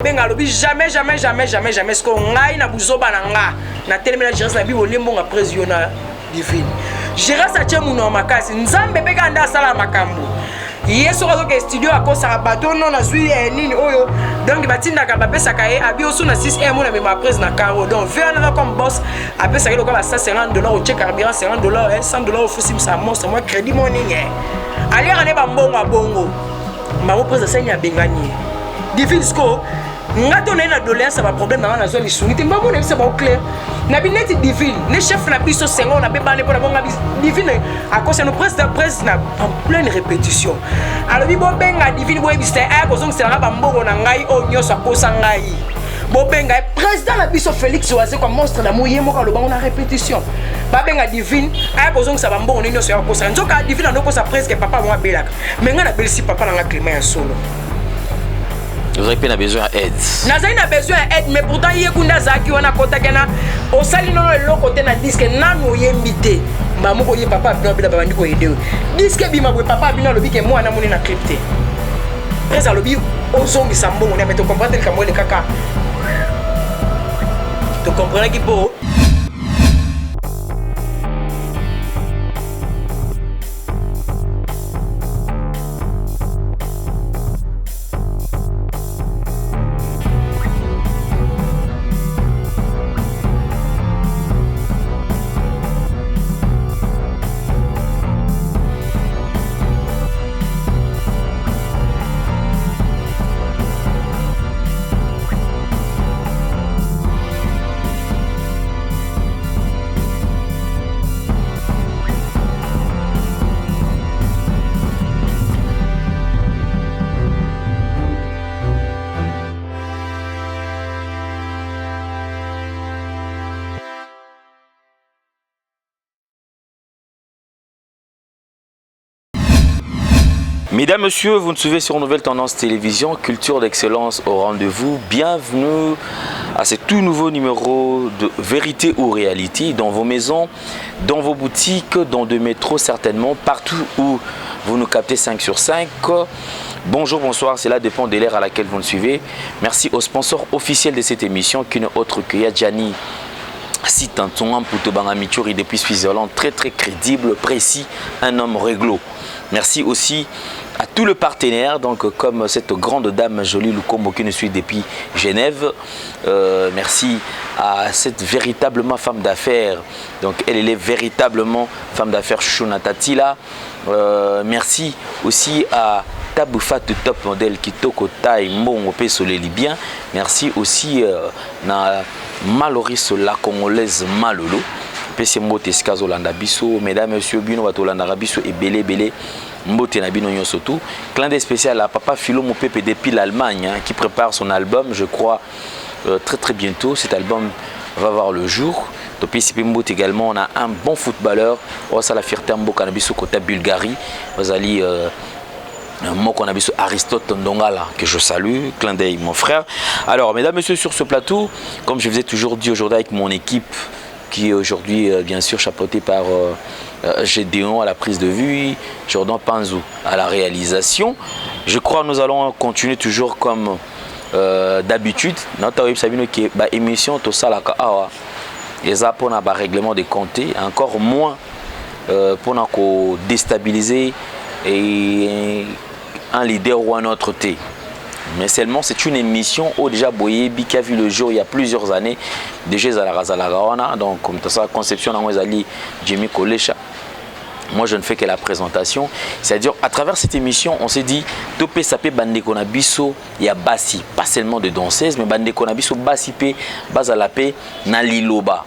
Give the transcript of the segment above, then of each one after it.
Benga alobi jamais jamais jamais jamais jamais sikoyo ngai na buzoba na nga natelemela Gérance na bibo olie mbongo après yo na divine. Gérance atie monoko makasi, Nzambe mpe kaka nde asala makambo. Ye soki azoke studio, akosaka bato no nazwi nini oyo, donc batindaka, bapesaka ye abi oso na 6 m na mema prise na caro. Donc ve wana comme boss apesaka ye lokola ba 150 $, otie carburant 50 $, 100 $, ofusimisa monstre mwa crédit mo nini, aliaka nde bambongo abongo bango. Prise asani, abengani ye divine. Siko nga to naye na doléance ya baproblème na nga, nazwa lisungi te. Mbambo na biso bao clair na bineti divine ne chef na biso Sengo na bebane mpo na bonga divine akosa no président président na en pleine répétition. Alobi bobenga divine, boyebisa ye aya kozongiselanga bambongo na ngai oyo nyonso akosa ngai. Bobenga ye, président na biso Félix Wazekwa, monstre na mo ye moko alobango na répétition, babenga divine aya kozongisa bambongo ne nyonso ya kokosa. Nzoka divine andokosa presque papa mo abelaka, me ngai nabelisi papa na nga climat ya solo. Ozali mpe na besoin ya aide. Nazali na besoin ya aide, mais pourtant ye kuna azalaki wana, akotaki na osali nono eloko te na disque, nanu oyembi te. Mbaa moko ye papa abino abela, babandi koyede oyo disque ebima boye. Papa abino alobi ke mwana amoni na clip te. Prince alobi ozongisa mbongo ne, mais tocomprendre te likambo ele kaka tocomprenaki mpo Mesdames, Messieurs, vous nous suivez sur Nouvelle Tendance Télévision, culture d'excellence au rendez-vous. Bienvenue à ce tout nouveau numéro de Vérité ou Réalité dans vos maisons, dans vos boutiques, dans des métros certainement, partout où vous nous captez 5 sur 5. Bonjour, bonsoir, cela dépend de l'heure à laquelle vous nous suivez. Merci au sponsor officiel de cette émission qui n'est autre que Yadjani Sitantonga Mputo Michuri depuis Switzerland, très très crédible, précis, un homme réglo. Merci aussi à tous les partenaires, donc comme cette grande dame Jolie Lukombo qui nous suit depuis Genève. Merci à cette véritablement femme d'affaires. Donc elle, elle est véritablement femme d'affaires Shuna Tatila. Merci aussi à Taboufat Top Model Kitoko Tai Mbongo Pesoleli bien. Merci aussi na Maloris la Congolaise Malolo. Pesi mbote esika azolanda biso. Mesdames, messieurs, bino bato olandaka biso ebele ebele, mbote na bino nyonso tout. Clin d'œil spécial à papa Philo Mopepe depuis l'Allemagne, hein, qui prépare son album, je crois très très bientôt cet album va voir le jour. Topesi mpe mbote également, on a un bon footballeur osala fierté mboka na biso kota Bulgarie, ozali moko na biso Aristote Ndongala que je salue, clin d'œil mon frère. Alors mesdames, messieurs, sur ce plateau, comme je vous ai toujours dit, aujourd'hui avec mon équipe qui est aujourd'hui bien sûr chapeauté par Gédéon à la prise de vue, Jordan Panzou à la réalisation. Je crois que nous allons continuer toujours comme d'habitude. Notre qui ba émission tosalaka awa eza pona ba règlement de compte, encore moins pona ko déstabiliser et un leader ou un autre T. Mais seulement c'est une émission où déjà boyebi qui a vu le jour il y a plusieurs années déjà ezalaka zalaka wana. Donc comme ça, conception nango ezali Jimmy Kolesha. Moi, je ne fais que la présentation. C'est-à-dire, à travers cette émission, on s'est dit topesa pe bandeko na biso ya basi, pas seulement de danseuses, mais bandeko na biso basi pe bazala pe na liloba.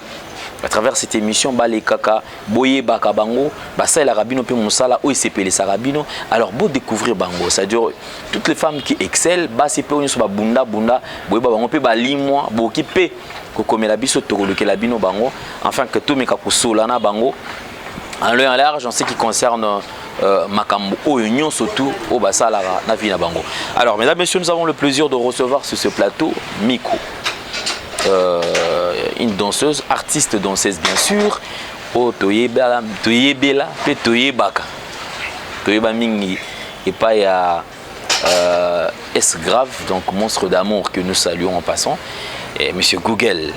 À travers cette émission, balekaka, boyebaka bango, basalelaka bino mpe mosala oyo esepelisaka bino. Alors bo découvrir bango, c'est-à-dire toutes les femmes qui excellent, basi mpe oyo nyonso babunda bunda, boyeba bango mpe balimwa, bokoki mpe kokomela biso, tokolukela bino bango enfin que tomeka kosola na bango en long et en large en ce qui concerne makambo oyo nyonso tout oyo basalaka na vie na bango. Alors mesdames, messieurs, nous avons le plaisir de recevoir sur ce plateau Miko, une danseuse, artiste danseuse bien sûr, oyo toyebela, toyebela mpe toyebaka, toyeba mingi epai ya Est grave, donc monstre d'amour que nous saluons en passant. Et monsieur Google,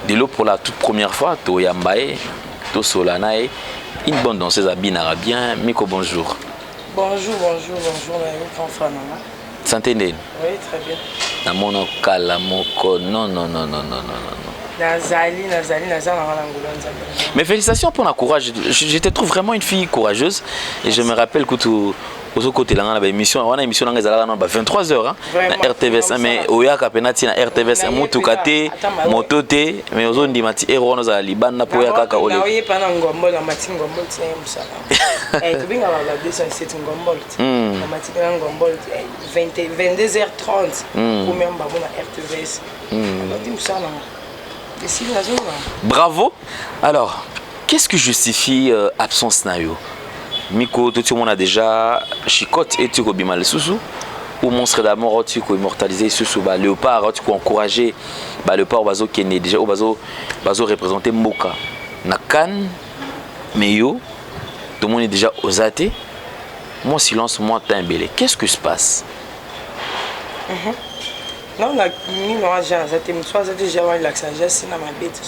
de l'eau pour la toute première fois, toyamba ye, tosolola na ye, une bonne danseuse à bien. Miko, bonjour. Bonjour, bonjour, bonjour, grand frère Nana. Santé ndeni? Oui, très bien. Namona kala moko, non, non, non, non, non, non, non. Nazali, nazali, naza na ngolo Nzambe. Mais félicitations pour la courage. Je te trouve vraiment une fille courageuse. Et je me rappelle que tu ozokotela nga na baémission wana, émission nanga ezalaka na ba 23 heures na RTVS, mais oyaka mpena ti na RTVS, motuka te, moto te, mais ozondima ti ero wana ozala libanda mpo oya kaka. Oyepa na Ngombo, na mati Ngombo ti na mosala, tobengaka ba 207 Ngombo, na mati na Ngombo 22h30, komi bango na RTVS, abandi mosala nanga, esili, nazonga. Bravo. Alors, qu'est-ce qui justifie absence na yo, Miko? Toti omona déjà Chicote eti kobima lisusu ou Monstre d'amour oti koimmortaliser lisusu baléopard, oti koencourager baléopard bazokende déjà oyo bazo représenter mboka na CAN, mais yo tomoni déjà oza te, mwa silence, mwa temps ebele. Qu'est-ce qui se passe? Non, na nini wana, jean aza te, mosu aza te, jean wana elakisa ja sina mabe te,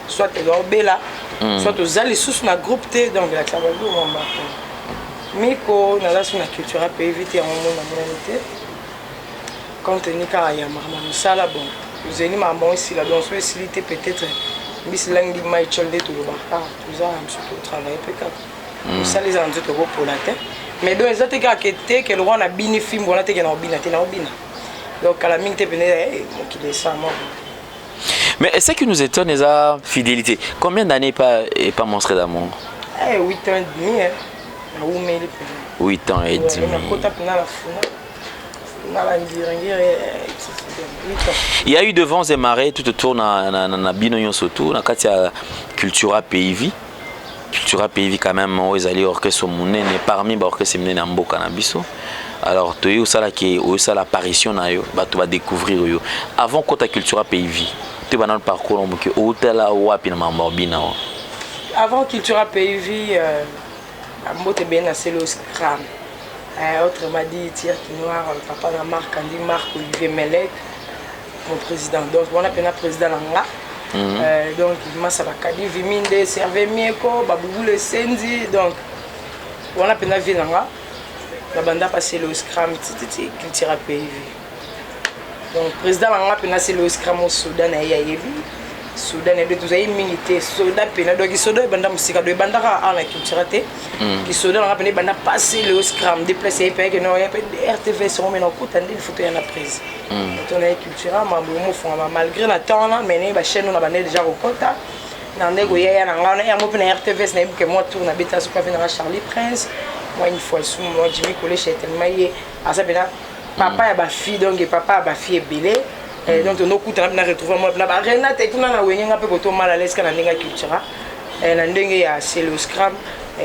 soit eza obela, soit oza lisusu na groupe te. Donc elakisa babi omamba Miko naza so na Cultura Pays te, yango mona monani te, compte tenu kaka ya makambo ya mosala. Bon, ozeli makambo yango esila, donc so esili te, peut-être mbisi langi mai tshol nde tolobaka kaka, toza na mosu, totravaille mpe kaka mosala eza na nzoto, ekopola te. Mais donc eza te kaka te ke lokwa na bini fimbo wana te ke na obina te, na obina. Donc kala mingi te pene mokili esala moko. Mais ce qui nous étonne est la fidélité. Combien d'années pas et pas Monstre d'amour? 8 ans et demi, hein. Naumeli pene. 8 ans et demi. Nakota mpena na funa na bangiringiri, 8 ans. Il y a eu de vents et marées tout autour na bino nyonso tout na kati ya Cultura Pays Vie. Cultura Pays Vie quand même, oyo ezali orchestre monene parmi baorchestre minene ya mboka na biso. Alors toyi osalaki, oyosala apparition na yo, bato badécouvrir yo. Avant kota Cultura Pays Vie, toyeba nano parcours na moke, outala wapi na makambo ya bina wa? Avant Cultura Pays Vie, mbote ebele na selo Scram, autrement dit Tirk Noir, papa na Marc Andi, Marc Olivier Melek, mon président. Donc wana mpena président na nga. Donc masa bakadi viminde serve mieko babubulu esenzi. Donc wana mpena vie na nga, nabanda paselo Scram tititi Cultura Pays Vie. Donc président na nga mpena selo Scram, osoda na ye, ayebi soda na ye, tozali mingi te, soda mpena. Donc soda ebanda mosika, do ebandaka awa na Cultura te. Kisoda nanga mpena ebanda passe leo Scram déplace ye mpe no ye mpe RTV songo me nakuta nde lifoto ya na prise to na ye Cultura. Mambo mofongama malgré na temps wana, mais naye bachaîne na bande déjà kokota na nde koyaya na ngai yango mpe na RTVS. Nayebi ke mwa tour nabeta soki ape nanga Charlie Prince, moi une fois su moi Jimmy Kolesha, tellement ye aza mpena papa ya bafille, donc papa ya bafille ebele. Donc tondokutana mpe na retrouve moi na barenate kuna na Wenge, nga mpe koto mal à l'aise ka na ndenge ya Cultura, na ndenge ya Celeo Scram,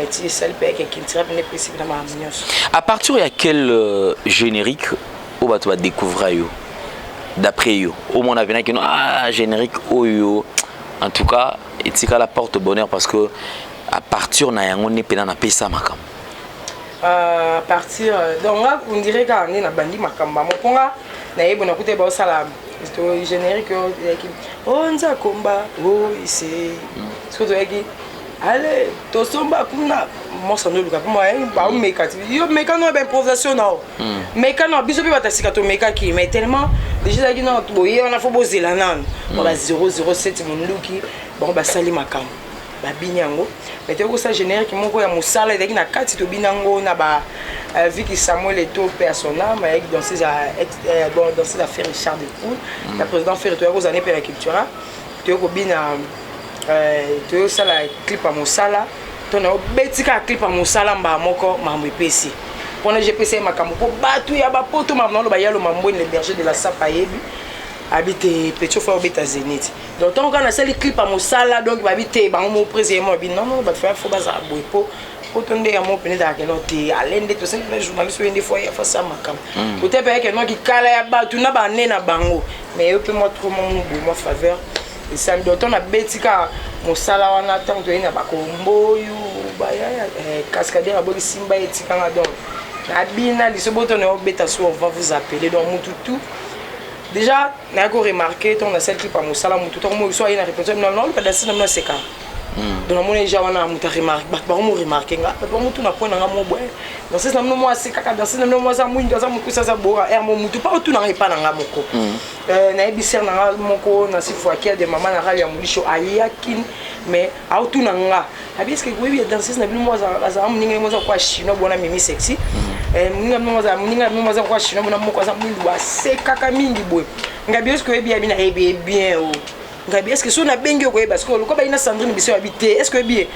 ti esali mpe yake Cultura mpene epesi mpena makambo nyonso. À partir ya quel générique oyo bato badécouvra yo, d'après yo, omona penaki no, ah, générique oyo en tout cas etikala porte bonheur, parce que à partir na yango nde mpena napesa makambo? À partir, donc nga on dirait kaka nde nabandi makambo yango, mpo nga nayebi nakuta baosala générique oyo ezalaki o nzakomba o ise, soki toyaki ale tosomba kuna mosa nde oluka mpo baomeka ti yo meka no baimprovisation na o meka no biso mpe bato ya sika tomekaki, mais tellement déjà ezalaki no boye wana, fo bozela nano ba 007 monduki bango basali makambo, babini yango. Mais toyoki kosala générique moko ya mosala ezalaki na kati, tobini yango na ba Viki Samuel Eto mpe ya son âme, ayaki danseuse ya, bon, danseuse ya Ferre, Richard de Poule ya président Ferre. Toyaki kozala ne mpe na Cultura, toyoki kobina, toyoki kosala clip ya mosala. To na obeti kaka clip ya mosala mbala moko, makambo epesi mpona gpc ye makambo mpo bato ya bapoto, makambo naloba yalo mambweni, le berger de la sap, ayebi abi te petit ofa obeta Zénith. Donc ntango kaka nasali clip ya mosala, donc babi te bango mo président mo babi non non, bato fa fo bazala boye po poto nde yango pene ezalaka no te ale nde tosali na journaliste oyo nde fo ya fasala makambo kote mpe ayeke noki kala ya bato na bane na bango, mais yo mpe mwa trop mwa boye mwa faveur esali. Donc ntango nabeti kaka mosala wana, ntango toyei na bakomboyu bayaya cascadeur aboki simba etikanga, donc Nabina liso boto na obeta so, on va vous appeler. Donc mutu tout déjà nayaki koremarquer ntongo nasali clip ya mosala, mutu ntongo mo so aye na répétition, naoluka danse na bino aseka. Donc namoni déjà wana moto aremarque, bato bakomo remarquer nga, bato bamotuna point na nga mo boye: danseuse na bino mo asekaka, danseuse na bino mo aza mwindu, aza mokusi, aza boka aire mo mutu mpa otuna nga epa na nga moko. Nayebi sere na nga moko na sifuakia de mama na rali ya molisho ayaki, mais aotuna nga abi: est-ce koyebi ya danseuse na bino mo azala moninga mo aza kwa chinois bona mimi sexy, moninga bino aza, moninga bino aza kwa chinois bona moko aza mwindu, asekaka mingi boye? Ngabi: est-ce oyebi? Yabi: nayebi ye bien. O ngabi: est-ce so nabengi yo koyeba? Sikoyo lokola bayi na Sandrine biso yabi te, est-ce oyebi ye?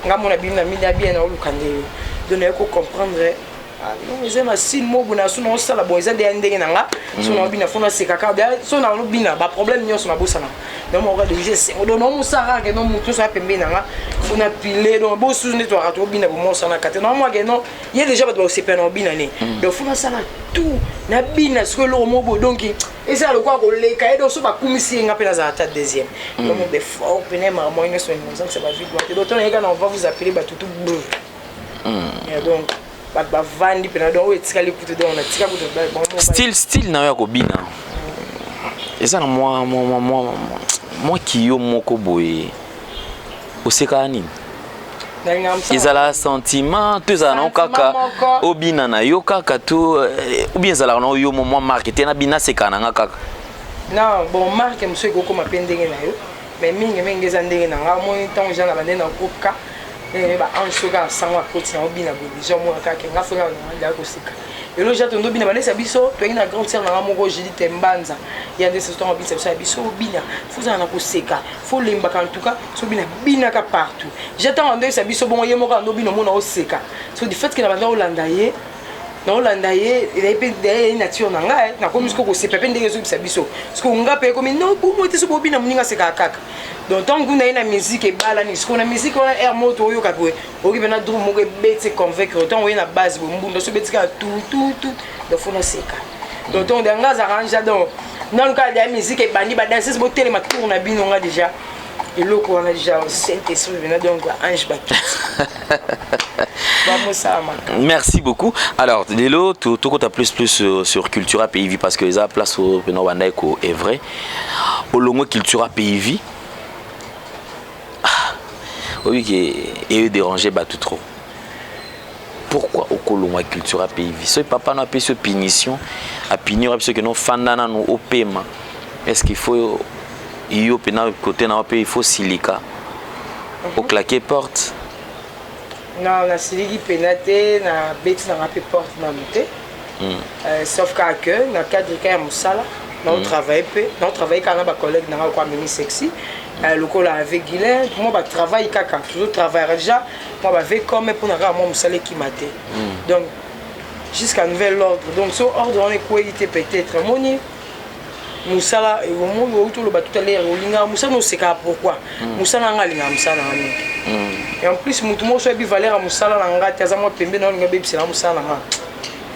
Nga mona bino na mini ya bien, naoluka nde yo. Donc naye kocomprendre: ah non, eza na signe mo boye na so naosala bon, eza nde ya ndenge na nga. So naobina, fo naseka kaka. So naobina, baproblème nyonso nabosana. Donc moko déjà esengo, donc naomosala kaka no motu nyonso ya pembeni na nga, fo na pile. Donc bosusu nde toyaka tobina bomosanaka te, naomwake non, ye déjà bato bakosepela na obina ne. Donc fo nasala tout, nabina sikoyo eloko moko boye. Donc ezala lokola koleka ye. Donc so bakumisi ye, nga mpe nazala ata deuxième. Donc mo befort pene makambo nyonso ozangisa bavide te. Donc tona yeka na on va vous appeler, bato tout brr. Donc bato bavandi mpena, donc oyo etikali kutu, donc natika kutu. Style na yo ya kobina eza na mwa kiyo moko boye. Osekaka nini? Ezala sentiment to ezala nango kaka obina na yo kaka to ou bien ezalaka nango yo mo mwa marque te, nabina asekaka na nga kaka? Non, bon, marque mosusu ekokóma mpe ndenge na yo, mais mingi mingi eza ndenge na nga. Omoni, ntango eza na bande na groupe ka ndenge baange, soki asango akoti na obina boye, déjà omona kaka nga fo nga koseka. Elo ja tondo bina balesa biso, toyaki na grande sœur na nga moko, Judith Mbanza ya nde soso. Ntango abinisa biso ya biso, obina fo ozala na koseka, fo olembaka. En tout cas so obina, binaka partout. Ja ntango andoyesa biso bongo, ye moko ando bina, omona oseka. So du fait ke na banda olanda ye, naolanda ye, ezali mpe ye nature na ngai. Nakomi siko kosepa mpe ndenge ezobisa biso. Siko nga mpe ekomi no bongo te. So bobina, moninga asekaka kaka. Donc ntango kuna ye na musique ebalani, siko na musique wana, aire moko toyoka boye, oyoki mpe na drum moko ebeti, convaincre. Ntango oye na base boye, mbunda so ebeti kaka tu tu tu, donc fo naseka. Donc ntango nga azalaka anja, donc nanu kaka deya musique ebandi, badanseuse botelema, tour na bino, nga déjà eloko wana déjà saint esprit vena, donc ange bakiti bamosala. Merci beaucoup. Alors lelo tokota plus sur Cultura Pays Vie, parce que eza place oyo mpena banda eko est vrai olongo Cultura Pays Vie. Oyebi ke eyo déranger bato trop. Pourquoi okolongwa Cultura Pays Vie? Soki papa no apesi yo punition, apunir biso ke nofanda nanu opema, est ce qu'il faut yo mpena côté na yo mpe il faut silika, oclaquer porte? Non, nasiliki mpena te, nabeti nanga mpe porte nanu te. Sauf kaka ke na cadre ka ya mosala, naotravaille mpe, naotravaille kaka na bacollègue nanga lokola Mimi Sexy, lokola avec Guilin, mwa batravaille kaka, tozotravaillera déjà mwa bavecome mpona kaka mwa mosala ekima te. Donc jusqu'à nouvel ordre. Donc so ordre wana ekwei te, peut-être omoni mosala omoni outi oloba tout à l'heure, olingaka mosala, osekaka. Pourquoi? Mosala nanga, alingaka mosala nanga mingi. Et en plus, motu moko so oyebi valeur ya mosala na nga te, aza mwa pembe na olinga bebisela mosala na nga,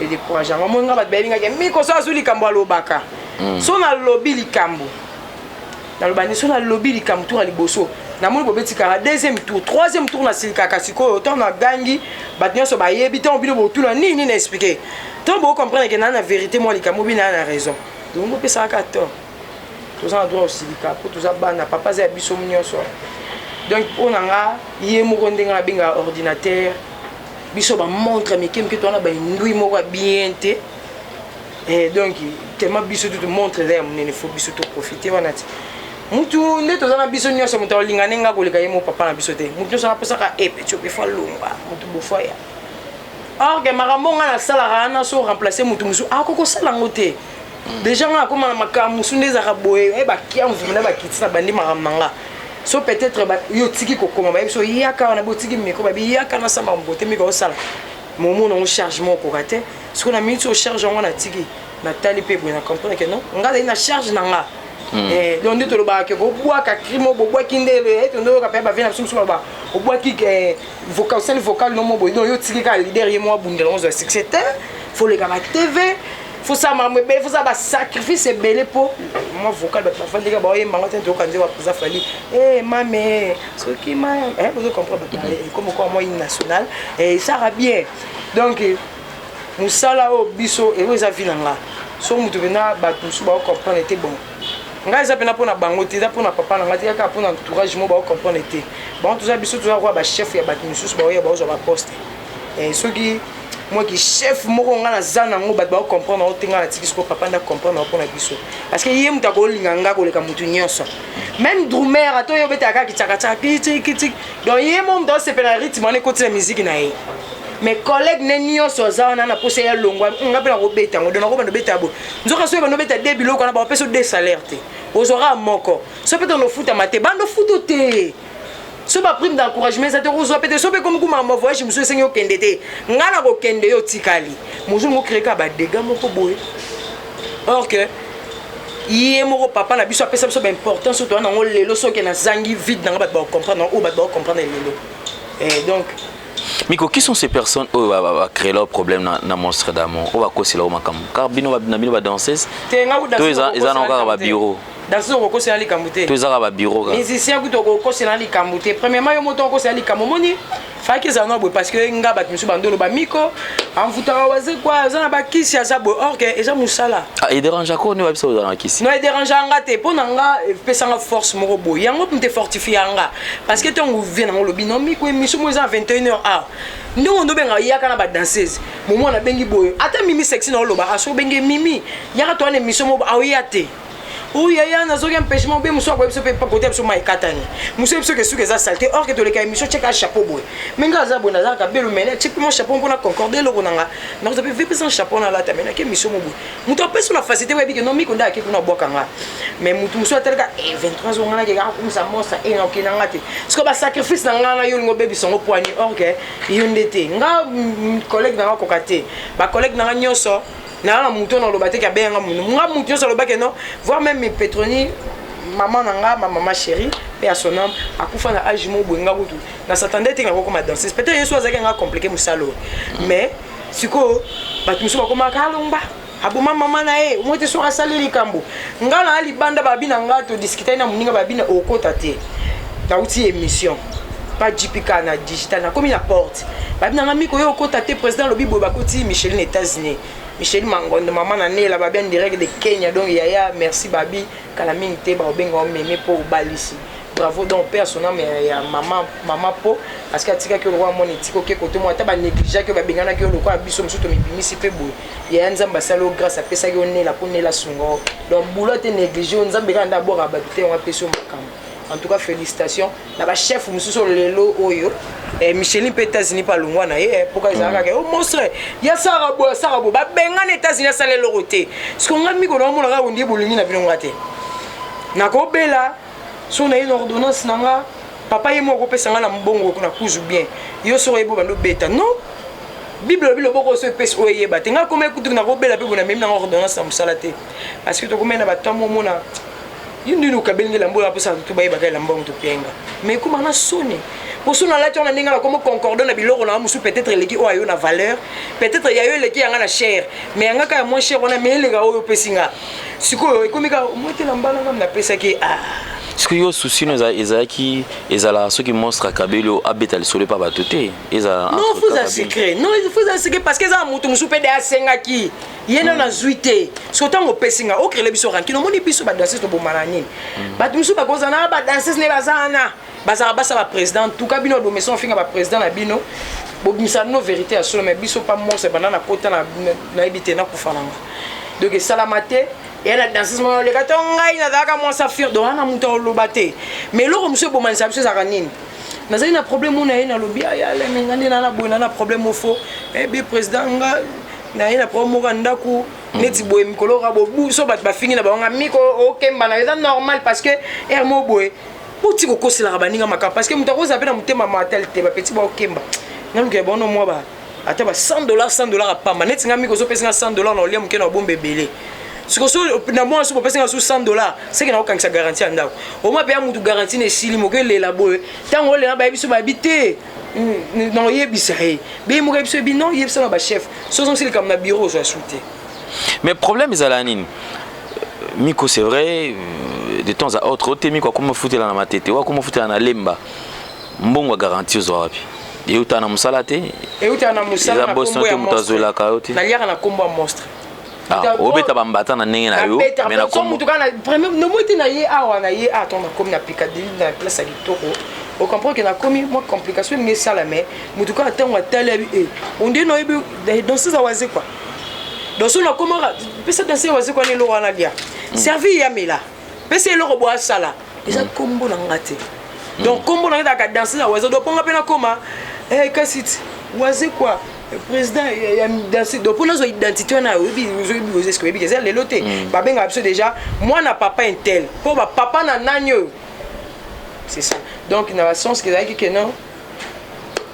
edécourage yango. Omoni nga, bato bayebingaki miko so azwi likambo, alobaka. So nalobi likambo, naloba nde so nalobi likambo, tour ya liboso namoni bobetikaka, deuxième tour, troisième tour, nasilikaka. Sikoyo ntango nagangi, bato nyonso bayebi. Ntango bino botuna nini, na expliquer, ntango bocomprendre ke naa na vérité, mwa likambo bino naa na raison, donc bopesaka tort. Toza na droit osilika mpo toza bana papa, aza ya biso nyonso. Donc mpo na nga, ye moko ndenge abengaka ordinateur, biso bamontre mike mike, towana baindui moko ya bien te. Donc tellement biso tu montre eza ya monene, fo biso toprofite wana ti mutu nde toza na biso nyonso. Moto akolinga ndenge akoleka ye mo papa na biso te. Mutu nyonso aposaka epeti ope fo alongwa mutu bofo ya or ke makambo nga nasalaka wana, so remplace mutu mosusu akoki kosala yango te. Déjà nga akóma na makambo mosusu nde ezalaka boye, bakia mvuma na bakiti na bandi makambo na nga. So peut-être yo otiki kokoma, bayebi so yaka wana, botiki micro, babi yaka nasala makambo te, miko osala momo nango charge moko okoka te. Sikoyo na minute oyo charge yango natiki, natali mpe boye, na comprendre ke non, nga azali na charge na nga. Donc nde tolobaka ke kobwaka crime, bobwaki nde tondoyoka mpe bavie na biso mosusu baloba obwaki vocal, osali vocal no mo boye. Donc yo otiki kaka leader, ye mo abundela, ozwa succès te. Fo leka ba TV, fosala makambo ebele, fosala basacrifice ebele mpo mwa vocal bato bafandika baoyembanga te. Toyoka nzembo baprésent Fally e mame soki ma bozo comprendre, bato comme okoa mwa hymne national esaka bien. Donc Mosala oyo biso oyo eza vie na nga. So moto mpena bato mosusu baocomprendre te. Bon, ngai eza mpena mpona bango te, eza mpona papa na ngai te, kaka mpona entourage mo baocomprendre te. Bango toza, biso toza koya bachef ya bato mosusu, baoya baozwa baposte. Soki moki chef moko ngai naza nango, bato baocomprendre yango te. Ngai natiki sikoyo papa nde acomprendre yango mpona biso, parce que ye moto akolinga nga koleka motu nyonso, même drummer ata oyo obetaka kaka kitsakatsaka kitikitiki. Donc ye mo moto aosepela na rythme wana ekoti na musique na ye. Mais collègue ne nyonso aza wana na posa ya longwa, nga mpe nakobeta yango. Donc nakobanda obeta boye, nzoka soki banda obeta de biloko wana, bakopesa de salaire te, ozwaka moko. So mpe tondo ofutama te, bando futo te, so baprime d'encouragement eza te, kozwa pe te. So mpe komi kuma ma voyage mosusu esengi okende te, nga na kokende, yo otikali mosusu mocréer kaka badégâts moko boye. Or que ye moko papa na biso apesa biso baimportance oyo toza nango lelo. Soki nazangi vide nanga, bato bakocomprendre oyo, bato bakocomprendre lelo. Donc Miko, qui sont ces personnes oyo bacréer leur problème na Monstre d'Amour, oyo bakosela o makambo car bino na bino badanseuse? Te, nga To eza na kaka babureau? Danseuse okokosela likambo te. To eza kaka babureau kaka? Musicien kutu okokosela likambo te. Premièrement, yo moto okosela likambo, omoni faki ezala na boye, parce que nga bato mosusu bandolo bamiko amfutaka waze kwa aza na bakisi, aza boye, or que eza mosala. Ah, edérange ko nde babisa ozala na kisi? Non, edérange nga te. Mpo na nga epesanga force moko boye, yango mpe fortifie yanga, parce que ntango vie nango olobi non, miko émission moko eza na 21 heures awa, ndenge ondo yaka na badanseuse momo nabengi boye, ata Mimi Sexy na oloba aso obengi Mimi, yaka to wana émission moko, aoya te. Oyo ya nazoki empêchement obe mosu akoyebi biso mpe kote biso ma ekatani mosu yebi biso ke suki eza saleté, or que toleka émission tieka chapeau boye. Me nga aza boye, nazalaka belo mene tie mpe mo chapeau mpona concorde eloko na nga, nakoza mpe vepesa chapeau nalata. Me nake émission mo boye, moto apesi na facilité, oyebi ke non, miko nde ake kuna abwaka nga. Mais motu mosusu ateleka 23 zo nga nake kaka kumisa mosa e nakokende nga te. Siko basacrifice na nga na yo olingo obebisa yango poani, or que yo nde te. Nga collègue na nga koka te, bacollègue na nga nyonso naa na motu oyo naloba te ke abenganga munu nga. Motu nyonso alobaki non, voire même Petroni, mama na nga, ma mama chérie mpe ya son âme, akufa na age mo boye. Nga kutu na s'attendait te nakokoma danseuse. Peut-être ye so azalaki nga compliqué mosala oyo. Mais sikoyo bato mosusu bakomaka alongba aboma mama na ye omoi te. Soki asali likambo, nga na libanda, babi na nga todiskutaki na moninga, babi na okota te. Nauti émission pa JPK na digital, nakomi na porte, babi na nga miko yo okota te, président alobi boye. Bakoti Micheline États-Unis, Michel Mangondo, mama na Nela, babi en direct de Kenya. Donc yaya, merci. Babi kala mingi te baobenga omeme mpo obalisi, bravo. Donc père son âme ya mama, mama po parce que atikaki yo lokola mwana etika oke kote mo, ata banégligeaki yo, babenganaki yo lokola biso mosusu tomibimisi mpe boye. Yaya, Nzambe asali yo grâce, apesaki yo Nela mpo Nela asunga yo. Donc bulo te néglige yo, Nzambe kaka nde abwaka bato te, yango apesi yo makambo. En tout cas, félicitations na bachef mosusu lelo oyo Micheline mpe États-Unis mpe alongwa na ye mpoka ezalaka kaka o monstre ya sara boye, asara boye, babengana États-Unis, asala eloko te. Siko nga miko naomona kaka ondie bolingi na bino nga te, nakobela so na ye na ordonnance na nga, papa ye moko akopesa nga na mbongo na kuzu bien. Yo soko oyeba bando obeta non, Bible elobi loboko so epesi oyo eyeba te. Nga koma ekutu nakobela mpe bona memi nanga ordonnance na mosala te, parce que tokomai na batemps momona yo ndini okabeli nde elamba oyo apesaka tutu, bayebaka elamba oyo moto penga. Mais ekóma na soni poso nalati wana, ndenge nakoma concorde na biloko na mosusu, peut-être eleki oyo ayo na valeur, peut-être ya yo eleki yanga na cher, mais yanga kaka ya moins cher wana, mais eleka oyo opesi nga. Sikoyo ekomi kaka omoi te, elamba nanga napesaki ah. Soki yo souci no ezalaki, ezala soki monstre akabeli oyo abeta lisolo epa bato te, ezala Non, faut eza secret. Non, faut eza secret, parce que eza na moto mosusu mpe de asengaki ye nano azwi te. Soki ntango opesi nga, ocréer biso rancune. Omoni biso badanseuse tobomana nini, bato mosusu bakozala na badanseuse nde baza wana, bazalaka basa baprésident. En tout cas bino badomeson ofinga baprésident na bino, bobimisa no vérité ya solo. Mais biso pa monstre banda na kota nayebi te, nakufa nanga. Donc esalama te eya na danseuse moko oleka to ngai nazalaka mwasi afire. Donc wana moto oloba te. Mais eloko mosusu ebomanisa biso ezalaka nini? Nazali na problème oyo na ye, nalobi ayaleminga nde na boye, na na problème ofo ebi président nga na ye na problème moko ya ndako neti boye. Mikolo kaka bobu so bato bafingi na bango nga miko okemba na eza normal, parce que aire mo boye oti kokoselaka baninga makambo, parce que moto akozala mpe na motema matel te. Bapeti baokemba naluka ya bango mwa ba ata ba 100 dollars, 100 dollars apamba neti nga miko ozopesi nga 100 dollars na olia moke na obomba ebele. Siko so na mwana so bopesi nga so 100 dollars, seke na okangisa garantie ya ndako omwa mpe ya mutu, garantie na esili moke elela boye. Ntango olela bayebi so bayebi te na oyebisa ye beye moko yebi so yebi non, yebisa na bachef so ozongisi likambo na bureau, ozwa su te. Mais problème ezala nini, Miko? C'est vrai, de temps à autre ote Miko akoma futela na Matete o akoma futela na Lemba, mbongo ya garantie ozwa wapi? Eutaka na mosala te. Eutaka na mosala. Eza bosi te, moto azwelaka yo te. Naliaka na kombo ya monstre. Ah, obeta bambata na ndenge na yo. Mais na kombo mutu kana premier nomoi te na ye awa na ye awa ntango nakomi na Picadilly na place ya kitoko, ocomprend ke nakomi mwa complication elingi esala, mais mutu kaka ntango atali abi e onde nayebi danseuse awaze quoi. Donc so nakomaka, pesa danseuse awaze kwa na eloko wana lia, servi yamela, pesa eloko bo asala, eza kombo na nga te. Donc kombo na nga ezalaka danseuse awaze. Donc mponga mpe nakoma kasi ti waze quoi, président ya danse. Donc mpo nazwa identité wana, oyebi, oyebi, eske oyebi eza lelo te babengaka biso déjà mwana papa intel mpo bapapa na nani oyo, c'est ça. Donc na basens ke ezalaki ke non,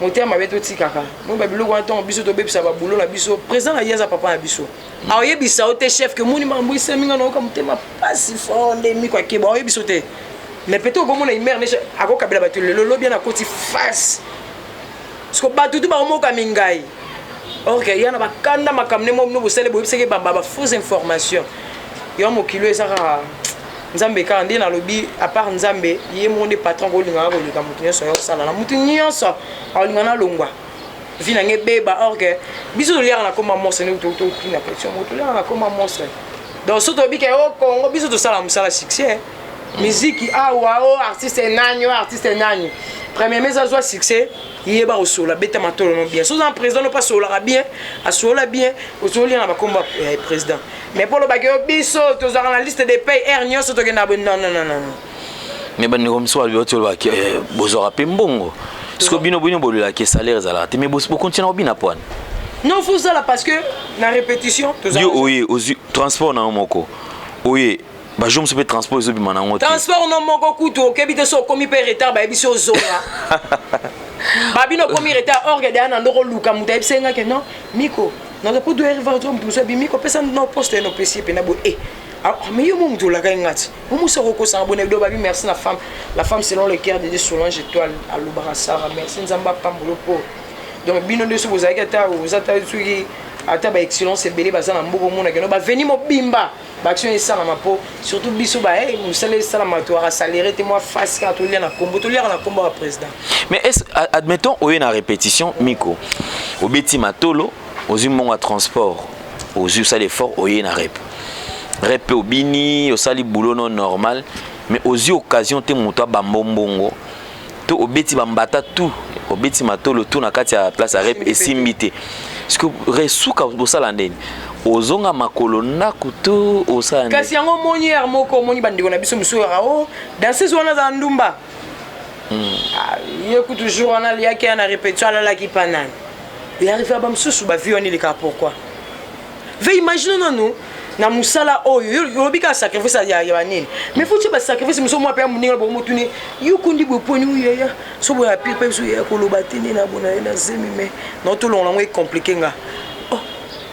motema mabe totikaka mo babiloko wana. Ntongo biso tobebisa babulo na biso, président na ye aza papa na biso, aoyebisa yo te chef ke moni makambo esaminga, nayoka motema pasi fort nde miko akeba, aoyebisa yo te. Mais peut-être okomona imere ne akokabela bato lelo, lobi ana akoti face parce que bato tu baomokami ngai. Ok, ya na bakanda makambo nde mo bosali, boyebisaki bamba ba fausse information. Yo mokili eza kaka Nzambe, kaka nde nalobi, à part Nzambe, ye moko nde patron kolingaka koleka moto nyonso. Ya kosala na motu nyonso akolinga nalongwa, vie na ngai ebeba. Or que biso toliaka na koma monstre, nde tokina pression moko, toliaka na koma monstre. Donc so toyebi ke o Congo biso tosala mosala succès, miziki awa, o artiste nani, o artiste nani, premièrement eza azwa succès, yeba kosola, beta matolo no bien. So oza na président no mpe asololaka bien, asolola bien, osololia na bakombo ya président. Mais mpo olobaki yo biso tozwaka na liste de paye aire nyonso, tokenda boye, non, non, non, non. Mais bandeko mosusu balobi oti olobaki bozwaka mpe mbongo, parce que bino bolelaki salaire ezalaka te, mais bokontinue kobina po wana. Non, faut ozala parce que na répétition. Yo oye, ozwi transport na yo moko, oye bajour mosusu mpe transport ezobima nango te. Transport no moko kutu okebi te, so okomi mpe retard, bayebi so ozonga, babino okomi retard. Or que deya na ndoko oluka moto ayebisi nga ke non, miko naza po do arriver, moto mosusu abi miko pesa no poste no pesi ye mpena boye. E mais yo mo moto olakaki nga ti omosi akokosanga boye do babi. Merci na femme, la femme selon le cœur de Dieu, Solange Étoile, alobaka Sara, merci, Nzambe apambolo. Po donc bino nde so bozalaki, ata oza ta soki ata baexcellence ebele baza na mboka, omonaki no baveni mobimba, baaction esalama. Mpo surtout biso ba mosala esalama, toyaka salaire te, mwa face kaka tolia na kombo, toliaka na kombo ya président. Mais est admettons oye na répétition, miko obeti matolo, ozwi mbongo ya transport, ozwi, osali effort, oye na rep, rep mpe obini, osali boulot no normal, mais ozwi occasion te moto abamba mbongo to obeti bambata tout, obeti matolo tout na kati ya place ya rep, esimbi te. Parce que resuka bosala ndeni, ozonga makolo ndako to osala? Kasi yango omoni ere moko, omoni bandeko na biso mosusu yaka o danseuse wana azala ndumba. Ye kutu jour wana aliaki ya na répétition, alalaki pa nani. Earrive bamosusu bavie wana elekaka. Pourquoi ve imagine nanu na mosala oyo olobi kaka sacrifice ya banini, mais faut tie basacrifice mosusu. Mwa mpe ya moninga bongo motuni yo kundi boye poni oyeya so boye apire mpe biso yeya koloba te nde na bona ye na zemi, mais na tolongola yango ecompliqué nga.